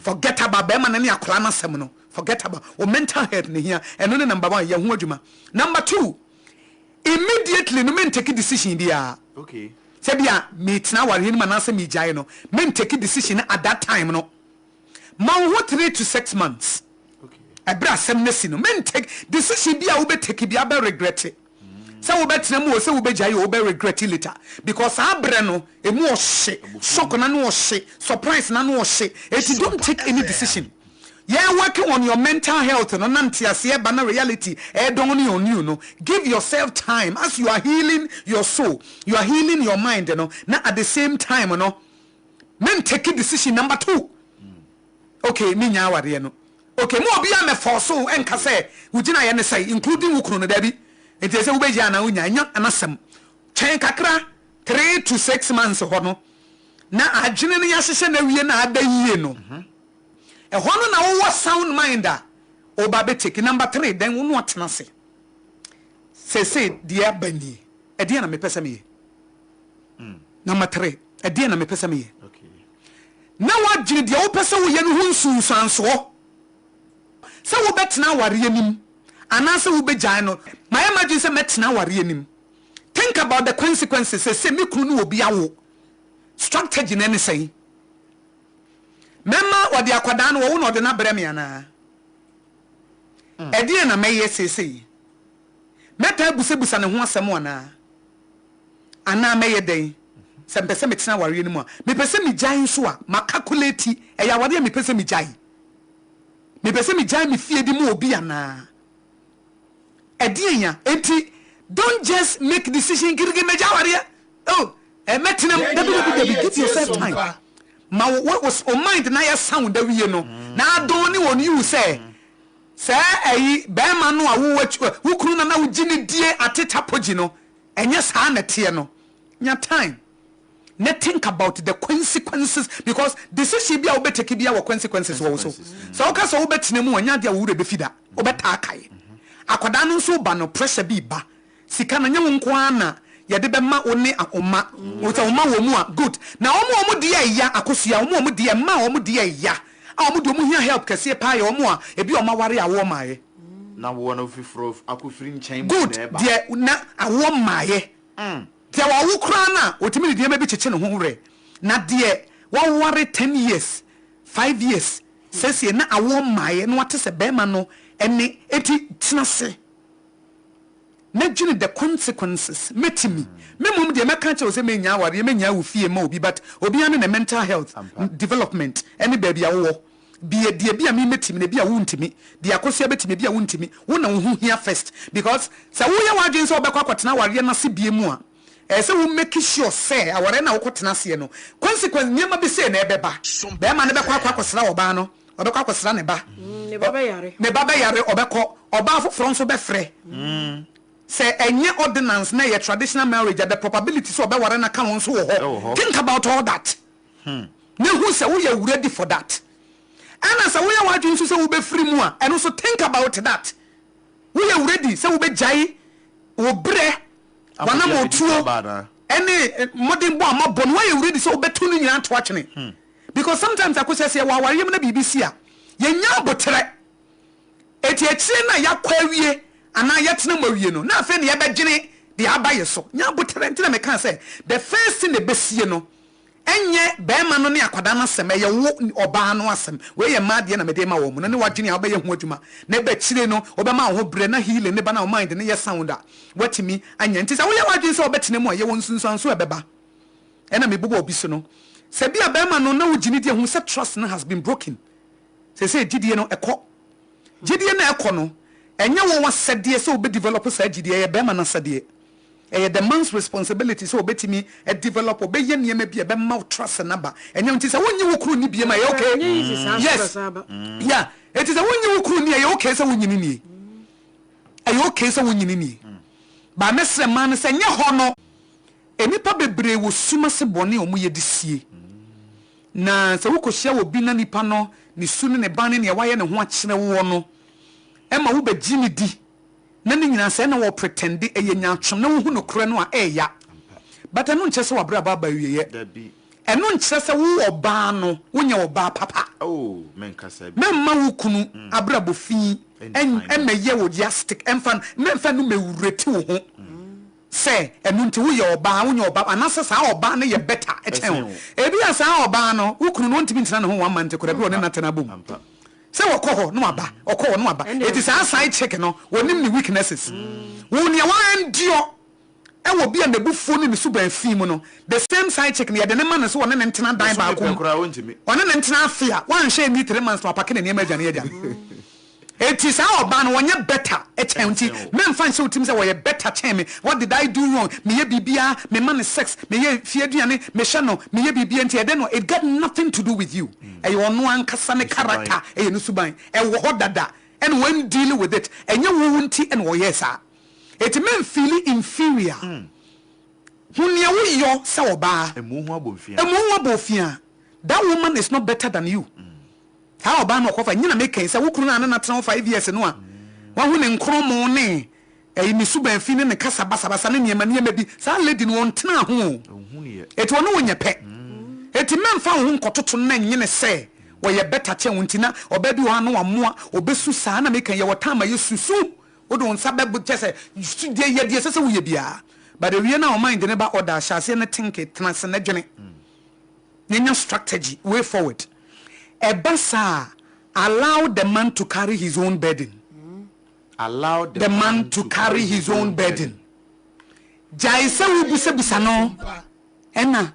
S1: Forget about bɛrima no ne akwadaa no asɛm no. Forget about wo mental health na ɛhia. Ɛno ne number one, yɛ ho adwuma. Number two, Immediately no me ntake decision biara. Sɛ bi a metena awareɛ no mu anaasɛ megyae no, me ntake decision no at that time no. Ma wo ho 3 to 6 months. Ɛberɛ asɛm no asi no, me ntake decision bi a wobɛ take bi abɛ regret. Sɛ wobɛtena mu o, sɛ wobɛgyae o, wobɛ regret later. Because saa berɛ no, emu ɔhye, shock no ano ɔhye, surprise no ano ɔhye. Enti don't take any decision. Yɛ working on your mental health no na nteaseɛ ba na reality ɛredawning on you no, give yourself time as you are healing your soul, you are healing your mind no, na at the same time no, men take decision number 2. Okay, me nya awareɛ no. Okay, mo obiara mɛ force wo ɛnka sɛ wo gyinaeɛ ne sɛe, including wo kunu no, daabi. Nti ɛsɛ wobɛgyae anaa wonnya, ɛnyɛ n'asɛm. Twɛn kakra, 3 to 6 months hɔ no, na adwene no yɛahyehyɛ no awie na ada yie no. Ɛhɔ no na wowɔ sound mind a, woba bɛ take. Number 3, then wo ne ɔtena ase. Seesei deɛ aba nie, ɛdeɛn na mepɛ sɛ meyɛ? Number 3, ɛdeɛn na mepɛ sɛ meyɛ? Na woadwene deɛ wopɛ sɛ woyɛ no ho nsunsuansoɔ. Sɛ wobɛtena awareɛ no mu anaasɛ wobɛgyae no, mayɛ m'adwene sɛ mɛtena awareɛ no mu. Think about the consequences. Seesei me kunu ne obi awo. Strategy no ne sɛn? Mɛma ɔde akwadaa no, wɔwo na ɔde no abrɛ me anaa? Ɛdeɛn na mɛyɛ seesei? Mɛtaa abusabusa ne ho asɛm anaa? Anaa mɛyɛ dɛn? Sɛ mepɛ sɛ metena awareɛ no mu a, mepɛ sɛ megyae nso a, makakuleti, ɛyɛ awareɛ a mepɛ sɛ megyae? Mepɛ sɛ megyae me fie de ma obi anaa? Ɛdeɛn ya? Enti, don't just make decision girigiri, megyae awareɛ, oh, eh, mɛtena mu. Dabi, dabi, dabi, give yourself time. Ma wo, wo, wo mind na yɛ sound awie no, na adɔn ne on you sɛ, sɛ ɛyi, bɛrima no a wo, wo kunu na na wogye ne die ate tapogye no, ɛnyɛ saa na ɛteɛ no. Nya time na think about the consequences, because decision bi a wobɛ take bi a wɔ consequences wɔ wo so. Sɛ woka sɛ wobɛtena mu a, ɛnyɛ adeɛ a wo werɛ bɛfi da, wobɛtaa kae. Akwadaa no nso ba no, pressure bi ba. Sika no, ɛnyɛ wo nko ara na yɛde bɛma wo ne wo mma. Sɛ wo mma wɔ mu a, good. Na wɔn a wɔn deɛ ɛya, akosua, wɔn a wɔn deɛ, mma a wɔn deɛ ɛya, a wɔn deɛ wɔn hia help kɛseɛ paa yɛ wɔn a ebi a wɔn aware a awoɔ mmaeɛ.
S3: Na woɔ no foforɔ akɔfiri nkyɛn mu
S1: Good,
S3: na ɛba.
S1: deɛ na awoɔ mmaeɛ. Deɛ wawo koraa no a, ɔtumi de nneɛma bi kyekye ne ho werɛ. Na deɛ waware 10 years, 5 years, sɛsie na awoɔ mmaeɛ na wate sɛ bɛrima no ɛne, eti tena ase na dwene the consequences. Mɛtumi me mmom deɛ mɛka kyerɛ wo sɛ mɛnya awareɛ, mɛnya wo fie ma obi, but obiara ne ne mental health development ɛne baabi a wowɔ bia. Deɛ bi a me mɛtumi na ebi a wontumi, deɛ akosua bɛtumi, ebi a wontumi. Wo na wo ho hia first, because sɛ woyɛ w'adwene sɛ wobɛkɔ akɔtena awareɛ no ase bie mu a, ɛyɛ sɛ wo make sure sɛ awareɛ no a wokɔtena aseɛ no, consequence nneɛma bi sei na ɛbɛba. Bɛrima no bɛkɔ akɔsra ɔbaa no, ɔbɛkɔ akɔsra ne ba.
S4: Ne ba bɛyare.
S1: Ne ba bɛyare, ɔbɛkɔ. Ɔbaa foforɔ nso bɛfrɛ. Sɛ ɛnyɛ ordinance na ɛyɛ traditional marriage a, the probability sɛ ɔbɛware no aka ho nso wɔ hɔ. Think about all that na hu sɛ woyɛ ready for that. Ɛna sɛ woyɛ w'adwene nso sɛ wobɛfiri mu a, ɛno nso think about that. Woyɛ ready sɛ wobɛgyae wo berɛ, wanam otuo ɛne mmɔdenbɔ a mabɔ no? Woayɛ ready sɛ wobɛto no nyinaa to atwene? Because sometimes akosɛ sɛ yɛwɔ awareɛ mu na biribi si a, yɛnya aboterɛ. Eti akyire no a yɛakɔ awie anaa yɛtena mu awie no, na afei ne yɛbɛdwene deɛ aba yɛ so. Nya aboterɛ. Nti na meka sɛ the first thing na ɛbɛsie no, ɛnyɛ bɛrima no ne akwadaa no asɛm, ɛyɛ wo ɔbaa no asɛm. Wei yɛ mmaa deɛ na mede ma wɔn mu no, ne wadwene a wobɛyɛ ho adwuma na ɛbɛ akyire no wobɛma wo ho berɛ na healing ne ba na wo mind ne yɛ sound a woatumi anya. Nti sɛ woyɛ w'adwene sɛ wobɛtena mu a, yɛwɔ nsunsuanso a ɛbɛba. Ɛna mebobɔ obi so no, sɛ bi a bɛrima no na wogye ne di, ahu sɛ trust no has been broken. Sɛ gyidie no ɛkɔ, gyidie no ɛkɔ no, ɛnyɛ wɔn asɛdeɛ sɛ wobɛ develop saa gyidie. Ɛyɛ bɛrima no asɛdeɛ, ɛyɛ the man's responsibility sɛ obɛtumi develop, ɔbɛyɛ nneɛma bi a ɛbɛma wo trust naba. Ɛnyɛ nti sɛ wonyi wo kunu ni bie ma ɛyɛ okay. Yes, yeah, eti sɛ wonyi wo kunu ni, ɛyɛ okay sɛ wonyi ni nie, ɛyɛ okay sɛ wonyi ni nie. Ba mɛsrɛ mmaa no sɛ nyɛ hɔ no, nnipa bebree wɔ sum ase bɔne a wɔn yɛ de sie. Na sɛ wokɔhyia wɔ bi na nipa no ne su ne ne ban ne nea wayɛ ne ho akyerɛ woɔ no ɛma wobɛgye ne di, na ne nyinaa sɛ ɛna wɔ pretend ɛyɛ nyaatwom na wohu nokorɛ no a, ɛɛya. But ɛno nkyerɛ sɛ wabrabɔ aba awieɛ. Ɛno nkyerɛ sɛ wo ɔbaa no wonyɛ ɔbaa papa. Mɛmma wo kunu abrabɔ fi ɛmɛyɛ wo yardstick, ɛmfa mɛmfa no mɛwureti wo ho sɛ ɛno nti woyɛ ɔbaa wonyɛ ɔbaa, anaasɛ saa ɔbaa no yɛ better ɛkyɛn wo. Ebi a saa ɔbaa no, wo kunu no, ɔntumi ntena ne ho one month koraa bi ɔne natena bom sɛ wɔkɔ hɔ na waba, ɔkɔ hɔ na waba. Eti saa side chick no, wɔnim ne weaknesses. Wo nea wa endure. Ɛwɔ obi a n'abufuo ne ne suban fi mu no, the same side chick no, yɛde no ma no sɛ ɔne no ntena dan
S3: Bosome
S1: baako
S3: pɛ
S1: mu,
S3: koraa ɔntumi.
S1: ɔne no ntena afe a, wanhwɛ anni 3 months na wapake ne nneɛma adwane agya no. Enti saa ɔbaa no, ɔnyɛ better kyɛn wo nti
S3: Ɛnsɛn wo.
S1: mɛmfa nhyɛ wo tirim sɛ ɔyɛ better kyɛn me, what did I do wrong, meyɛ biribiara, mema no sex, meyɛ fie aduane, mehwɛ no, meyɛ biribiara nti ɛdɛn no, it got nothing to do with you. Ɛyɛ ɔno ankasa ne
S3: Ne suban.
S1: character, ɛyɛ ne suban, ɛwɔ hɔ dada, ɛna wan deal with it, ɛnyɛ wo nti na ɔyɛɛ saa. Enti mɛnfeeli inferior. Hu nea woyɔ sɛ ɔbaa.
S3: Mmu wo ho abomfiaa.
S1: Mmu wo ho abofia. That woman is not better than you. Saa ɔbaa no ɔkɔfa, nyɛ na meka yi, sɛ wo kunu no a ne no atena hɔ 5 years no a, wahu ne nkorɔmo ne ɛyi ne suban fi ne ne kasa basabasa ne nneɛma nneɛma bi, saa lady no ɔntenaa ho o.
S3: Ɔnhu neɛ.
S1: Enti ɔne wo nyɛ pɛ. Enti mɛmfa wo ho nkɔtoto no na nyene sɛ ɔyɛ better kyɛn wo nti na ɔbaa bi wɔ hɔ a na wamoa, ɔbɛsu saa na meka yi, yɛwɔ time a yɛsusu. Wode wo nsa bɛbo kyɛ sɛ su deɛ yɛ deɛ ɛsɛ sɛ woyɛ biara but awie no a wo mind no ba order hyɛ aseɛ no think tena ase na dwene na nya strategy way forward. Ɛba saa a allow the man to carry his own burden.
S3: Allow the
S1: The man
S3: man
S1: to
S3: to
S1: carry
S3: carry
S1: his
S3: his
S1: own
S3: own
S1: burden.
S3: burden.
S1: Gyae sɛ wobisabisa no ɛna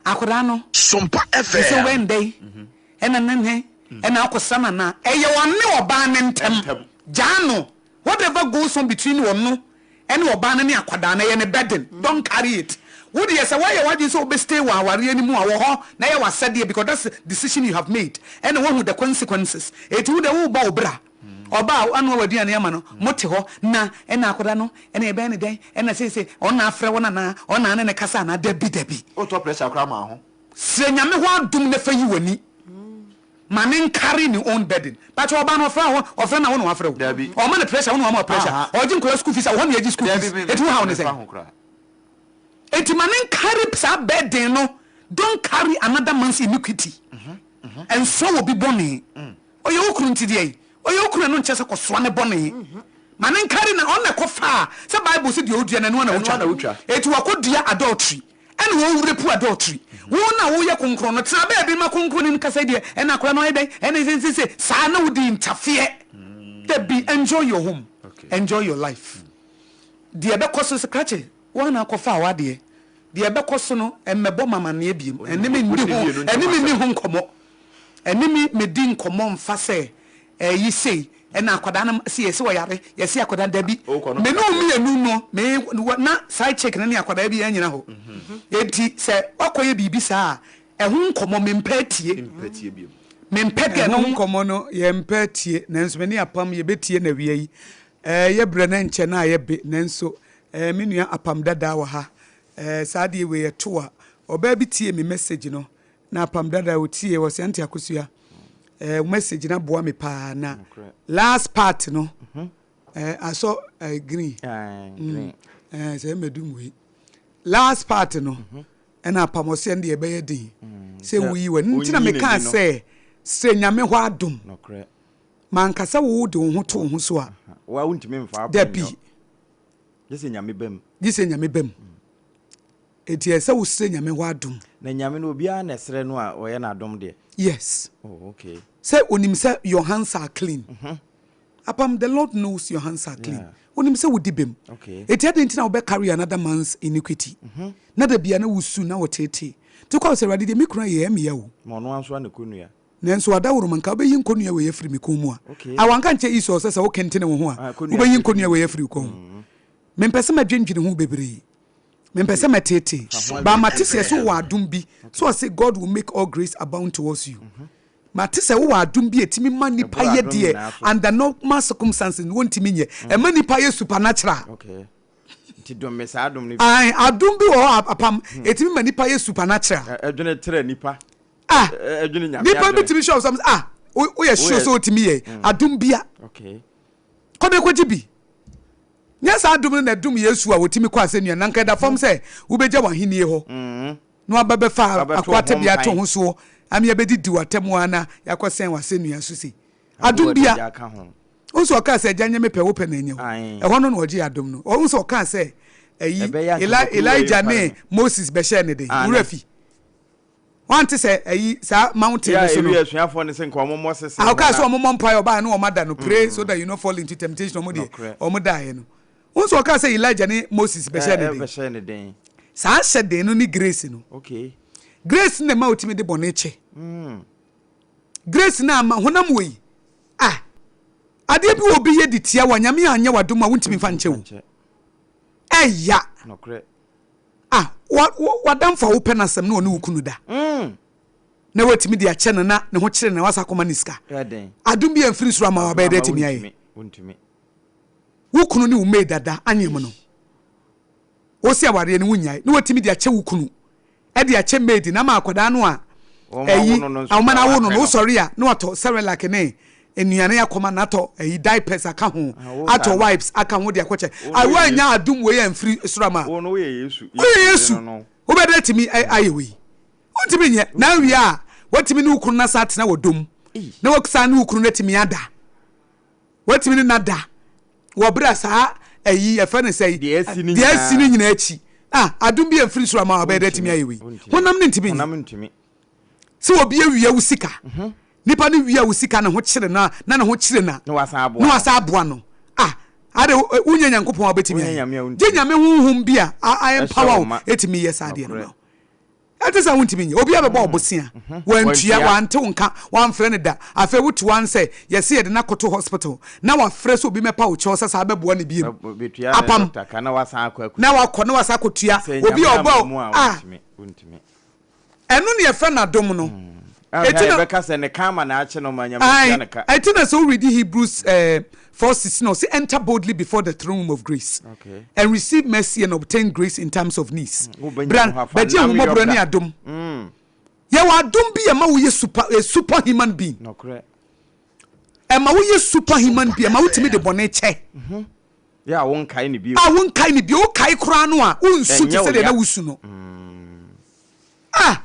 S1: akwadaa no
S4: Sompa
S1: te sɛ
S4: FM.
S1: wɛndɛn ɛna ne ne ɛna akɔsra no anaa ɛyɛ ɔne ɔbaa no ntɛm
S3: Ntɛm.
S1: gyaa no. Whatever goes on between ɔno ɛne ɔbaa no ne akwadaa no ɛyɛ ne burden, don't carry it. Wo deɛ sɛ woayɛ w'adwene sɛ wobɛ stay wɔ awareɛ no mu a wɔ hɔ na ɛyɛ w'asɛdeɛ because that's decision you have made ɛna woahu the consequences. Enti wo deɛ worebɔ wo bra, ɔbaa a woanoa w'aduane ama no, mote hɔ na ɛna akwadaa no ɛna yɛbɛyɛ no dɛn ɛna seisei ɔno na afrɛ wo no anaa ɔno na ane no kasa anaa dabi dabi.
S3: Wotɔ pressure koraa ma wo ho.
S1: Srɛ Nyame hɔ adom na fa yi w'ani. Ma ne ncarry ne own burden. Pakyɛ ɔbaa no ɔfrɛ wo ɔfrɛ no a wo na wafrɛ wo?
S3: Dabi.
S1: Ɔma no pressure wo na wama pressure?
S3: Aha.
S1: Ɔgye nkwadaa school fees a wo hɔ na yɛgye school
S3: Dabi
S1: fees
S3: me
S1: eti wo haw ne
S3: me
S1: sɛn?
S3: mfa ho koraa.
S1: Eti ma ne ncarry saa burden no don't carry another man's iniquity. Nsoa obi bɔne. Ɔyɛ wo kunu nti deɛn? Ɔyɛ wo kunu ɛno nkyerɛ sɛ kɔsoa ne bɔne. Ma ne ncarry na ɔno na ɛkɔfaa sɛ bible se deɛ ɔdua no ɛno ara na
S3: Ɛno ara na
S1: wotwa.
S3: wotwa.
S1: Eti wakɔdua adultery Ɛna wɔ rape adultery. Wo na wo yɛ kronkron no tena baabi ma kronkronni no kasa yi deɛ ɛna akwadaa no ayɛ dɛn ɛna sesese saa na wodi ntafeɛ dabi enjoy your home enjoy your life deɛ ɛbɛkɔ so sɛ krakye wo ana akɔfa w'adeɛ deɛ ɛbɛkɔ so no ɛmmɛbɔ ma amaneɛ biem ɛne me ndi ho ɛne me nni ho nkɔmmɔ ɛne me medi nkɔmmɔ mfa sɛ ɛyi sei ɛna akwadaa no si yɛsi ɔyare yɛsi akwadaa dabi me ne mmienu no me na side chick no ne akwadaa bi anyina hɔ eti sɛ wakɔyɛ biribi saa ɛho nkɔmmɔ mempɛ atie mempɛ deɛ no nkɔmmɔ no yɛmpɛ atie nanso me ne apam yɛbɛtie na wia yi ɛɛ yɛbrɛ no nkyɛ na ayɛ be nanso ɛɛ me nua apam dadaa wɔ ha ɛɛ saa deɛ wei ɛto a ɔbaa bi tie me message no na apam dada otie wɔ sɛ Auntie Akosua ɛɛ message na boa me paa na last part no ɛɛ asɔ ɛɛ green ɛɛ sɛ ɛmɛdum wei last part no ɛna apam ɔsɛ ɛn deɛ ɛbɛyɛ den sɛ woyi wɔ nti na meka sɛ sɛ nyame hɔ adom mankasa wo de wo ho to wo ho so a dabi
S3: gye sɛ nyame bam
S1: gye sɛ nyame bam Enti ɛsɛ sɛ wosrɛ Nyame hɔ adom.
S2: Na Nyame no obiara na ɛsrɛ no a ɔyɛ no adom deɛ?
S1: Yes.
S2: Oh okay.
S1: Sɛ onim sɛ your hands are clean. Apam, the Lord knows your hands are clean.
S2: Yeah.
S1: Onim sɛ wodi bem.
S2: Okay.
S1: Enti adɛn nti na wobɛ carry another man's iniquity? Na da biara na wosu na woteetee. Nti wokɔ sɛ Awurade deɛ me kunu ayɛ ɛyɛ me ya o.
S2: Ma ɔno ara nso ne kɔnnua.
S1: Nanso adaworoma nka wobɛyi nkɔnnua wei afiri me kɔn mu a.
S2: Okay.
S1: A wanka nkyɛ Esau sɛ sɛ wokentene wo ho a,
S2: Ah, kɔnnua
S1: wobɛyi
S2: afiri
S1: nkɔnnua wei afiri wo kɔn mu. Mempɛ sɛ mɛdwendwene ho bebree. Mempɛ sɛ mɛteetee. But mate sɛ sɛ wowɔ adom bi, sɛ ɔse God will make all grace abound towards you. Mate sɛ wowɔ adom bi a ɛtumi ma nipa yɛ deɛ under normal circumstances no wɔntumi nyɛ. Ɛma nipa yɛ supernatural.
S2: Okay. Nti dom me saa adom no bi.
S1: Ae, adom bi wɔ hɔ a apam, ɛtumi ma nipa yɛ supernatural.
S2: Ɛdwene tra nipa.
S1: Ah,
S2: Ɛdwene nyame
S1: nipa bi
S2: adwene.
S1: tumi hwɛ wo sɛ, ah, woyɛ sure sɛ wotumi yɛ adom bia.
S2: Okay.
S1: Kɔ na kɔgye bi. Nyɛ saa adom no na ɛdom Yesu a ɔtumi kɔ asɛnnua no, na anka ɛda fam sɛ wobɛgya w'ahennie hɔ na waba bɛfa akoa tebea ato ho soɔ ama yɛabɛdidi w'atɛm ara na yɛakɔsɛn w'asɛnnua so sei. Adom bia. Wohu sɛ ɔkaa sɛ, Agya, nyɛ me pɛ, wo pɛ na ɛnyɛ hɔ. Ɛhɔ no na ɔgyee adom no. Wohu sɛ ɔkaa sɛ ayi, Elijah ne Moses bɛhyɛɛ no den. Wo werɛ fi? Wante sɛ ayi saa mountain no so no.
S2: Yeah, ewi asuafoɔ no sɛ nka wɔn mmɔ sese.
S1: Ah, ɔkaa sɛ wɔn mmɔ mpaeɛ, ɔbaa no wɔn ada no, pray so that you no fall into temptation, wɔn deɛ wɔn daeɛ no. Wohu sɛ ɔkaa sɛ Elijah ne Moses bɛhyɛɛ ne den?
S3: Bɛhyɛɛ ne den.
S1: Saa hyɛ den no ne grace no.
S3: Okay.
S1: Grace no na ɛma wotumi de bɔne kyɛ. Grace no ama honam wei. Ah, adeɛ bi wɔ obi yɛ de tia wo a, Nyame anyɛ w'adom a wontumi mfa nkyɛ o. Ɛya.
S3: Nokorɛ.
S1: Ah, w'adamfo a wopɛ n'asɛm na ɔne wo kunu da. Na watumi de akyɛ no na ne ho kyere no na wasa akɔma no sika. Adom bi amfiri soro ama wabɛyɛ dɛ atumi ayɛ. Wo kunu ne wo maid dada anyem no. Wosi awareɛ no wonyae na watumi de akyɛ wo kunu de akyɛ maid no ama akwadaa no a ɛyi awoma no awo no no wosɔre a na watɔ Cerelac ne nnuane akɔma no atɔ ɛyi diapers aka ho atɔ wipes aka ho de akɔkyɛ. Woannya adom wei amfiri soro ama.
S3: Woyɛ Yesu.
S1: Wobɛdɛ atumi ayɛ wei. Wontumi nyɛ. Na awie a, woatumi ne wo kunu no asan atena wɔ dɔ mu, na woasan ne wo kunu no atumi ada. Woatumi ne no ada wɔ berɛ a saa ayi yɛfrɛ no sɛ
S3: deɛ asi
S1: no nyinaa akyi. Ah, adom bi amfiri soro ama wabɛyɛ dɛ atumi ayɛ wei. Honam no ntumi nyɛ. Sɛ obi awia wo sika, mhm. nipa no wia wo sika ne ho kyere no a, na ne ho kyere no a, na wasan aboa no. Ah, ade wonyɛ Nyankopɔn a wobɛtumi ayɛ. Gye Nyame honhom bi a a empower wo ɛtumi yɛ saa adeɛ no ma wo. Ɛte sɛ wontumi nyɛ. Obi abɛbɔ wo bosea, wantua, wante wo nka, wamfrɛ no da. Afei wote hɔ ara sɛ yɛse yɛde no akɔto hospital na wafrɛ sɛ obi mmɛpa wo kyɛw sɛ saa bɛboa no biom. Apam. Na wakɔ na wasan akɔtua. Obi a ɔbɔ wo a. Ɛno na yɛfrɛ no adom no.
S3: Eti na yɛbɛka sɛ ne karma na akye no ma Nyame tua ne ka.
S1: Ɛti na sɛ wo read Hebrews 4:16 a ɔse enter boldly before the throne room of grace and receive mercy and obtain grace in times of needs. Bra bɛgye ahummɔborɔ ne adom. Yɛwɔ adom bi ɛma woyɛ super a super human being. Ɛma woyɛ super human being, ɛma wotumi de bɔne kyɛ.
S3: Yɛ a wonkae ne bio.
S1: A wonkae ne bio, wokae koraa no a wonsu te sɛ deɛ na wosu no. Ah!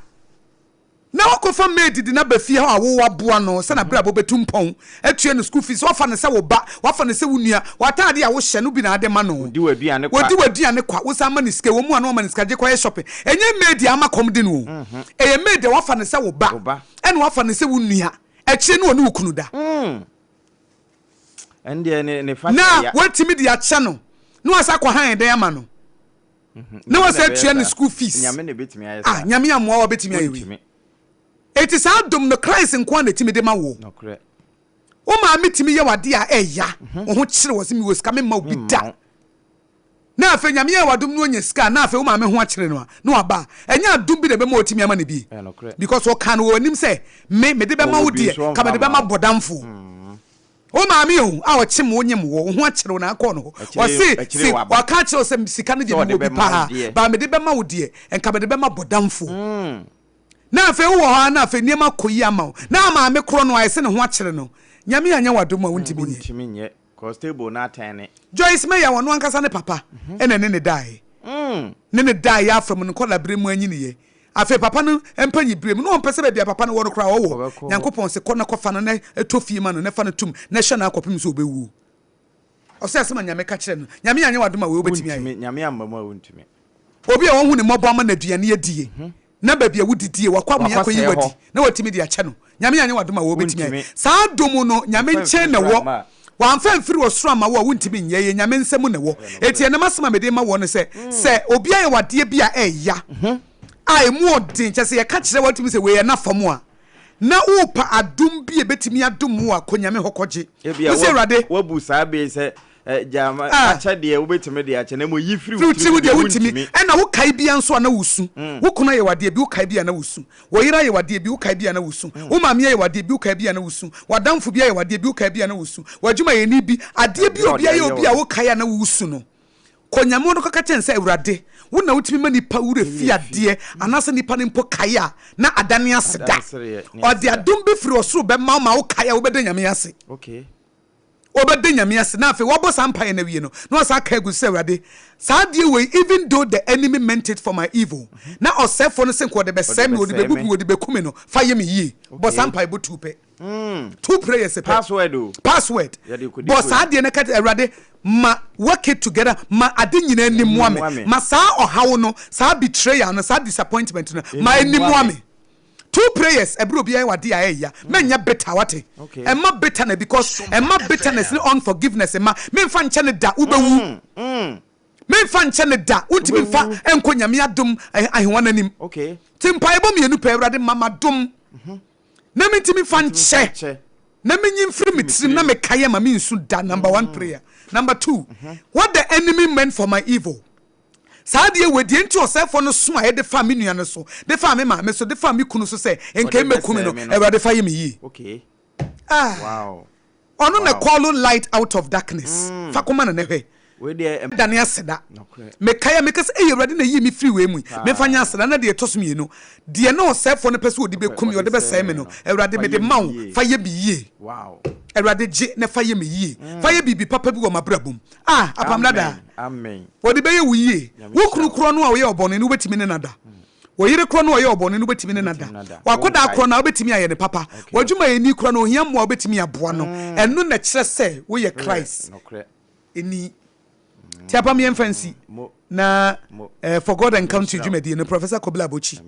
S1: Na wakɔfa maid de no aba fie hɔ a wo waboa no sɛ n'abrabɔ bɛtu mpɔn, atua no school fees, wafa no sɛ wo ba, wafa no sɛ wo nua, w'ataade a wohyɛ no bi na ade ma no,
S3: Ɔdi w'aduane kwa.
S1: ɔdi w'aduane kwa, wosan ma no sika, ɛwɔ mu a na wama no sika gye kɔyɛ shopping. Ɛnyɛ maid a ama kɔm de no o, ɛyɛ maid a wafa no sɛ wo ba,
S3: Wo ba.
S1: ɛna wafa no sɛ wo nua, akyire no ɔne wo kunu da.
S3: Ɛndeɛ ne ne fa
S1: Na
S3: kyɛ ya.
S1: watumi de akyɛ no, na wasan akɔhan dan ama no. Na wasa atua ne school fees.
S3: Nyame na ebetumi ayɛ
S1: Ah,
S3: saa.
S1: Nyame amoa wo a obetumi ayɛ wei.
S3: Wontumi.
S1: Enti saa adom no Christ nko ara na etumi de ma woɔ.
S3: Nokorɛ.
S1: Wo maame tumi yɛ wo adeɛ a ɛya, wo ho kyere wo, ɔse mewɔ sika memma wo bi
S3: Memma
S1: da.
S3: wo.
S1: Na afei Nyame ayɛ wo adom na wanya sika a, na afei wo maame ho akyere no a, na waba a, ɛnyɛ adom bi na ɛbɛma watumi ama no bi.
S3: Ɛyɛ nokorɛ.
S1: Because ɔkaa no wɔ w'anim sɛ, me, mede bɛma
S3: Ɔwɔ
S1: wo
S3: bi
S1: deɛ,
S3: nso
S1: ka
S3: ɔmfa
S1: mede
S3: mma
S1: bɛma
S3: wo.
S1: bɔdamfoɔ. Wo maame o, a ɔkyem wo nyem wo, wo ho akyere wo na akɔ no hɔ.
S3: Akyire
S1: Ɔse
S3: akyire
S1: se
S3: waba.
S1: waka akyerɛ wo sɛ sika no
S3: Sɛ
S1: deɛ
S3: ɔde
S1: mewɔ bi
S3: bɛma wo
S1: paa,
S3: deɛ.
S1: but mede bɛma wo deɛ, nka mede bɛma bɔdamfoɔ. Na afei wowɔ hɔ ara na afei nneɛma akɔ yie ama wo, na maame korɔ no ayɛ sɛ ne ho akyere no. Nyame anyɛ wo adom a wontumi nyɛ.
S3: Wontumi nyɛ, cause table no atɛne.
S1: Joyce Meyer ɔno ankasa ne papa na ɛne no daeɛ. Ne no daeɛ afa mu no nkɔla berɛ mu anyiniiɛ. Afei papa no mpanyin bere mu, na ɔmpɛ sɛ baabi a papa no wɔ no koraa ɔwɔ. Nyankopɔn se, Kɔ na kɔfa no na tɔ fie ma no na fa no tom na hwɛ no ara kɔpem sɛ ɔbɛwuo. Ɔsɛ asɛm a Nyame ka kyerɛɛ no. Nyame anyɛ w'adom a wei wobɛtumi ayɛ?
S3: Wontumi, Nyame amma mu a wontumi.
S1: Obi a wahu ne mmɔbɔ ama no aduane adie, na baabi a wodidie, wakɔ amee akɔyi w'adi, na watumi de akyɛ no. Nyame anyɛ w'adom a wei wobɛtumi ayɛ? Saa adom no, Nyame nkyɛn na ɛwɔ. Wamfa amfiri ɔsoro amma wo a, wontumi nyɛ. Ɛyɛ Nyame nsa mu na ɛwɔ. Enti ɛnnɛ m'asɛm a mede rema woɔ ne sɛ, sɛ obi ayɛ wo adeɛ bi a ɛya, a ɛmu ɔden, kyerɛ sɛ yɛka kyerɛ wo a wotumi sɛ wei ɛna fam a, na worepɛ adom bi a ɛbɛtumi adom wo a, kɔ Nyame hɔ kɔgye.
S3: Ebia
S1: Wo sɛ Awurade.
S3: woabu saa bɛ yi sɛ, Gya ma,
S1: Ah.
S3: akyɛ deɛ wobɛtumi de akyɛ, na mmom yi firi
S1: Firi
S3: wo
S1: wo tirim
S3: tirim
S1: deɛ
S3: deɛ
S1: wontumi.
S3: wontumi.
S1: Ɛna wokae biara nso a na wosu. Wo kunu ayɛ wo adeɛ bi, wokae bi a na wosu. Wo yere ayɛ wo adeɛ bi, wokae bi a na wosu. Wo maame ayɛ wo adeɛ bi, wokae bi a na wosu. W'adamfo bi ayɛ wo adeɛ bi, wokae bi a na wosu. W'adwumayɛni bi, adeɛ bi a obi ayɛ obi a wokae a na wosu no, kɔ Nyame hɔ na kɔka kyerɛ no sɛ, Awurade, wo na wotumi ma nnipa werɛ fi adeɛ, anaasɛ nnipa no mpo kae a, na adane aseda. Ɔde adom bi firi ɔsoro bɛma wo ma wokae a wobɛda Nyame ase. Wobɛda Nyame ase. Na afei wabɔ saa mpaeɛ no awie no, na wasan aka agu so sɛ, Awurade, saa adeɛ wei, even though the enemy meant it for my evil, na ɔsɛefoɔ no se nka ɔde bɛsɛe me, ɔde bɛbubu me, ɔde bɛku me no, fa yɛ me yie. Bɔ saa mpaebɔ tuu pɛ. Two prayers pɛ.
S3: Password o.
S1: Password.
S3: Yɛde kɔdi
S1: Bɔ
S3: kɔ
S1: saa adeɛ no ka kyerɛ Awurade, ma work it together, ma ade nyinaa nni mmoa me.
S3: Mmoa me.
S1: Ma saa ɔhaw no, saa betrayal no, saa disappointment no, ma
S3: Ɛnni
S1: ɛnni
S3: mmoa
S1: mmoa
S3: me.
S1: me. Two prayers ɛberɛ obiara yɛ w'adeɛ a ɛyɛ ya mɛnyɛ bitter wate ɛmma bitterness because ɛmma bitterness ne unforgiveness mma memfa nkyɛ no da wobɛwu memfa nkyɛ no da wontumi mfa nkɔ Nyame adom ahewa no anim nti mpaebɔ mienu pɛ Awurade ma m'adom na mentumi mfa nkyɛ na menyi mfiri me tirim na mekaeɛ ma mensu da number one prayer number two what the enemy meant for my evil Saa adeɛ wei, deɛ nti ɔsɛefoɔ no somaeɛ de faa me nua no so, de faa me maame so, de faa me kunu so sɛ nka mmɛku me no, Awurade fa yɛ me yie. Ah, ɔno na call light out of darkness. Fa kɔma no na hwɛ. Dane aseda. Mekae a meka sɛ, Ei, Awurade na yii me firi wei mu yi, memfa nyɛ aseda. Na deɛ ɛtɔ so mienu, deɛ na ɔsɛefoɔ no pɛ sɛ ɔde bɛku me, ɔde bɛsɛe me no, Awurade, mede ma wo, fa yɛ me yie. Awurade, gye na fa yɛ me yie. Fa yɛ biribi papa bi wɔ m'abrabɔ mu. Ah, Apam Dada. Wɔde bɛyɛ wo yie. Wo kunu korɔ no a ɔyɛ ɔbɔne no, wobɛtumi ne no ada. Wo yere korɔ no a ɔyɛ ɔbɔne no, wobɛtumi ne no ada. W'akwadaa korɔ no a, wobɛtumi ayɛ no papa. W'adwumayɛni korɔ no a, ɔhia mmoa a, wobɛtumi aboa no. Ɛno na ɛkyerɛ sɛ woyɛ Christ ni. Nti apam yɛmfa nsi na For God and Country dwumadie no, Professor Kobla Abotsi,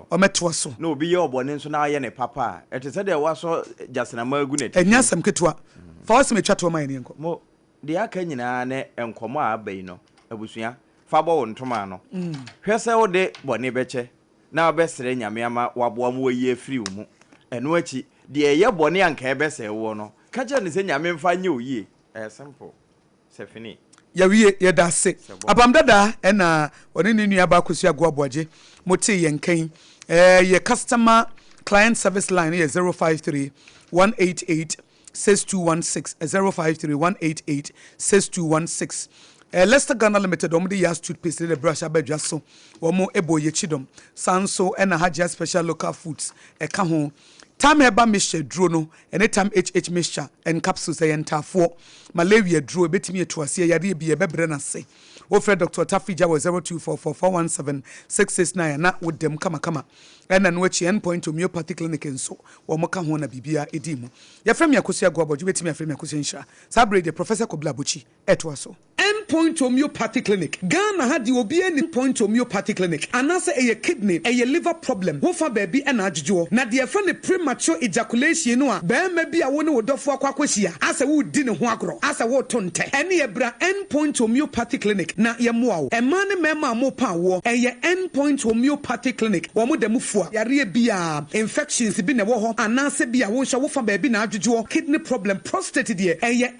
S1: ɔmmɛtoa so.
S3: Na obi yɛ ɔbɔne nso na ayɛ no papa a, ɛte sɛ deɛ wasɔ gyasramma agu n'atifi.
S1: Ɛnyɛ asɛm ketewa. Fa w'asɛm a ɛtwa toɔ ma yɛn na yɛnkɔ.
S3: Deɛ aka nyinaa ne nkɔmmɔ a aba yi no, abusua, fa bɔ wo ntoma ano. Hwɛ sɛ wode bɔne bɛkyɛ na wobɛsrɛ Nyame ama waboa ma wayi afiri wo mu. Ɛno akyi, deɛ ɛyɛ bɔne a anka ɛbɛsɛe woɔ no, ka kyerɛ no sɛ Nyame mfa nyɛ wo yie. Ɛyɛ simple. Sɛ fini.
S1: Yɛawie, yɛda ase.
S3: Sɛ bɔ.
S1: Apam Dada ɛna ɔne ne nua baa Akosua Agoa Boagye mo tee yɛn nka yi. Ɛɛ yɛ customer client service line no yɛ 053 188 6216 053 188 6216 Eh, Leicester Ghana Limited wɔn de Yas toothpaste ne brush aba dwa so. Wɔn bɔ yɛkyi dɔm. Saa nso ɛna Hajia Special Local Foods ɛka ho. Tam Herbal Mixture duro no ɛne Tam HH Mixture and Capsules ɛyɛ ntaafoɔ. Malaria duro ɛbɛtumi atu aseɛ yareɛ bi ɛbɛbrɛ no ase. Wofrɛ Dr. Tafija wɔ 0244 417 669 a na wodam kamakama. Ɛna no akyi End Point Homeopathy Clinic nso wɔn ka ho na biribiara di mu. Yɛfrɛ me Akosua Aguabɔgye, wobɛtumi afrɛ me Akosua Nhyira. Saa berɛ yi deɛ Professor Kobla Abotsi ɛtoa so. End Point Homeopathy Clinic, Ghana ha deɛ obiara nim Point Homeopathy Clinic, anaasɛ ɛyɛ kidney, ɛyɛ liver problem, wo fa baabi na adwodwoɔ. Na deɛ yɛfrɛ no premature ejaculation no a barima bi a wo ne wo dɔfoɔ akɔ akɔhyia asɛ woredi ne ho agorɔ, asɛ woreto ntɛ, ɛneɛ bra End Point Homeopathy Clinic na yɛmmoa wo. Mmaa ne mmarima a morepa awoɔ, ɛyɛ End Point Homeopathy Clinic, wɔn da mu fua yareɛ biara, infections bi na ɛwɔ hɔ anaasɛ bi a wo nso wo fa baabi na adwodwoɔ, kidney problem, prostate deɛ ɛyɛ.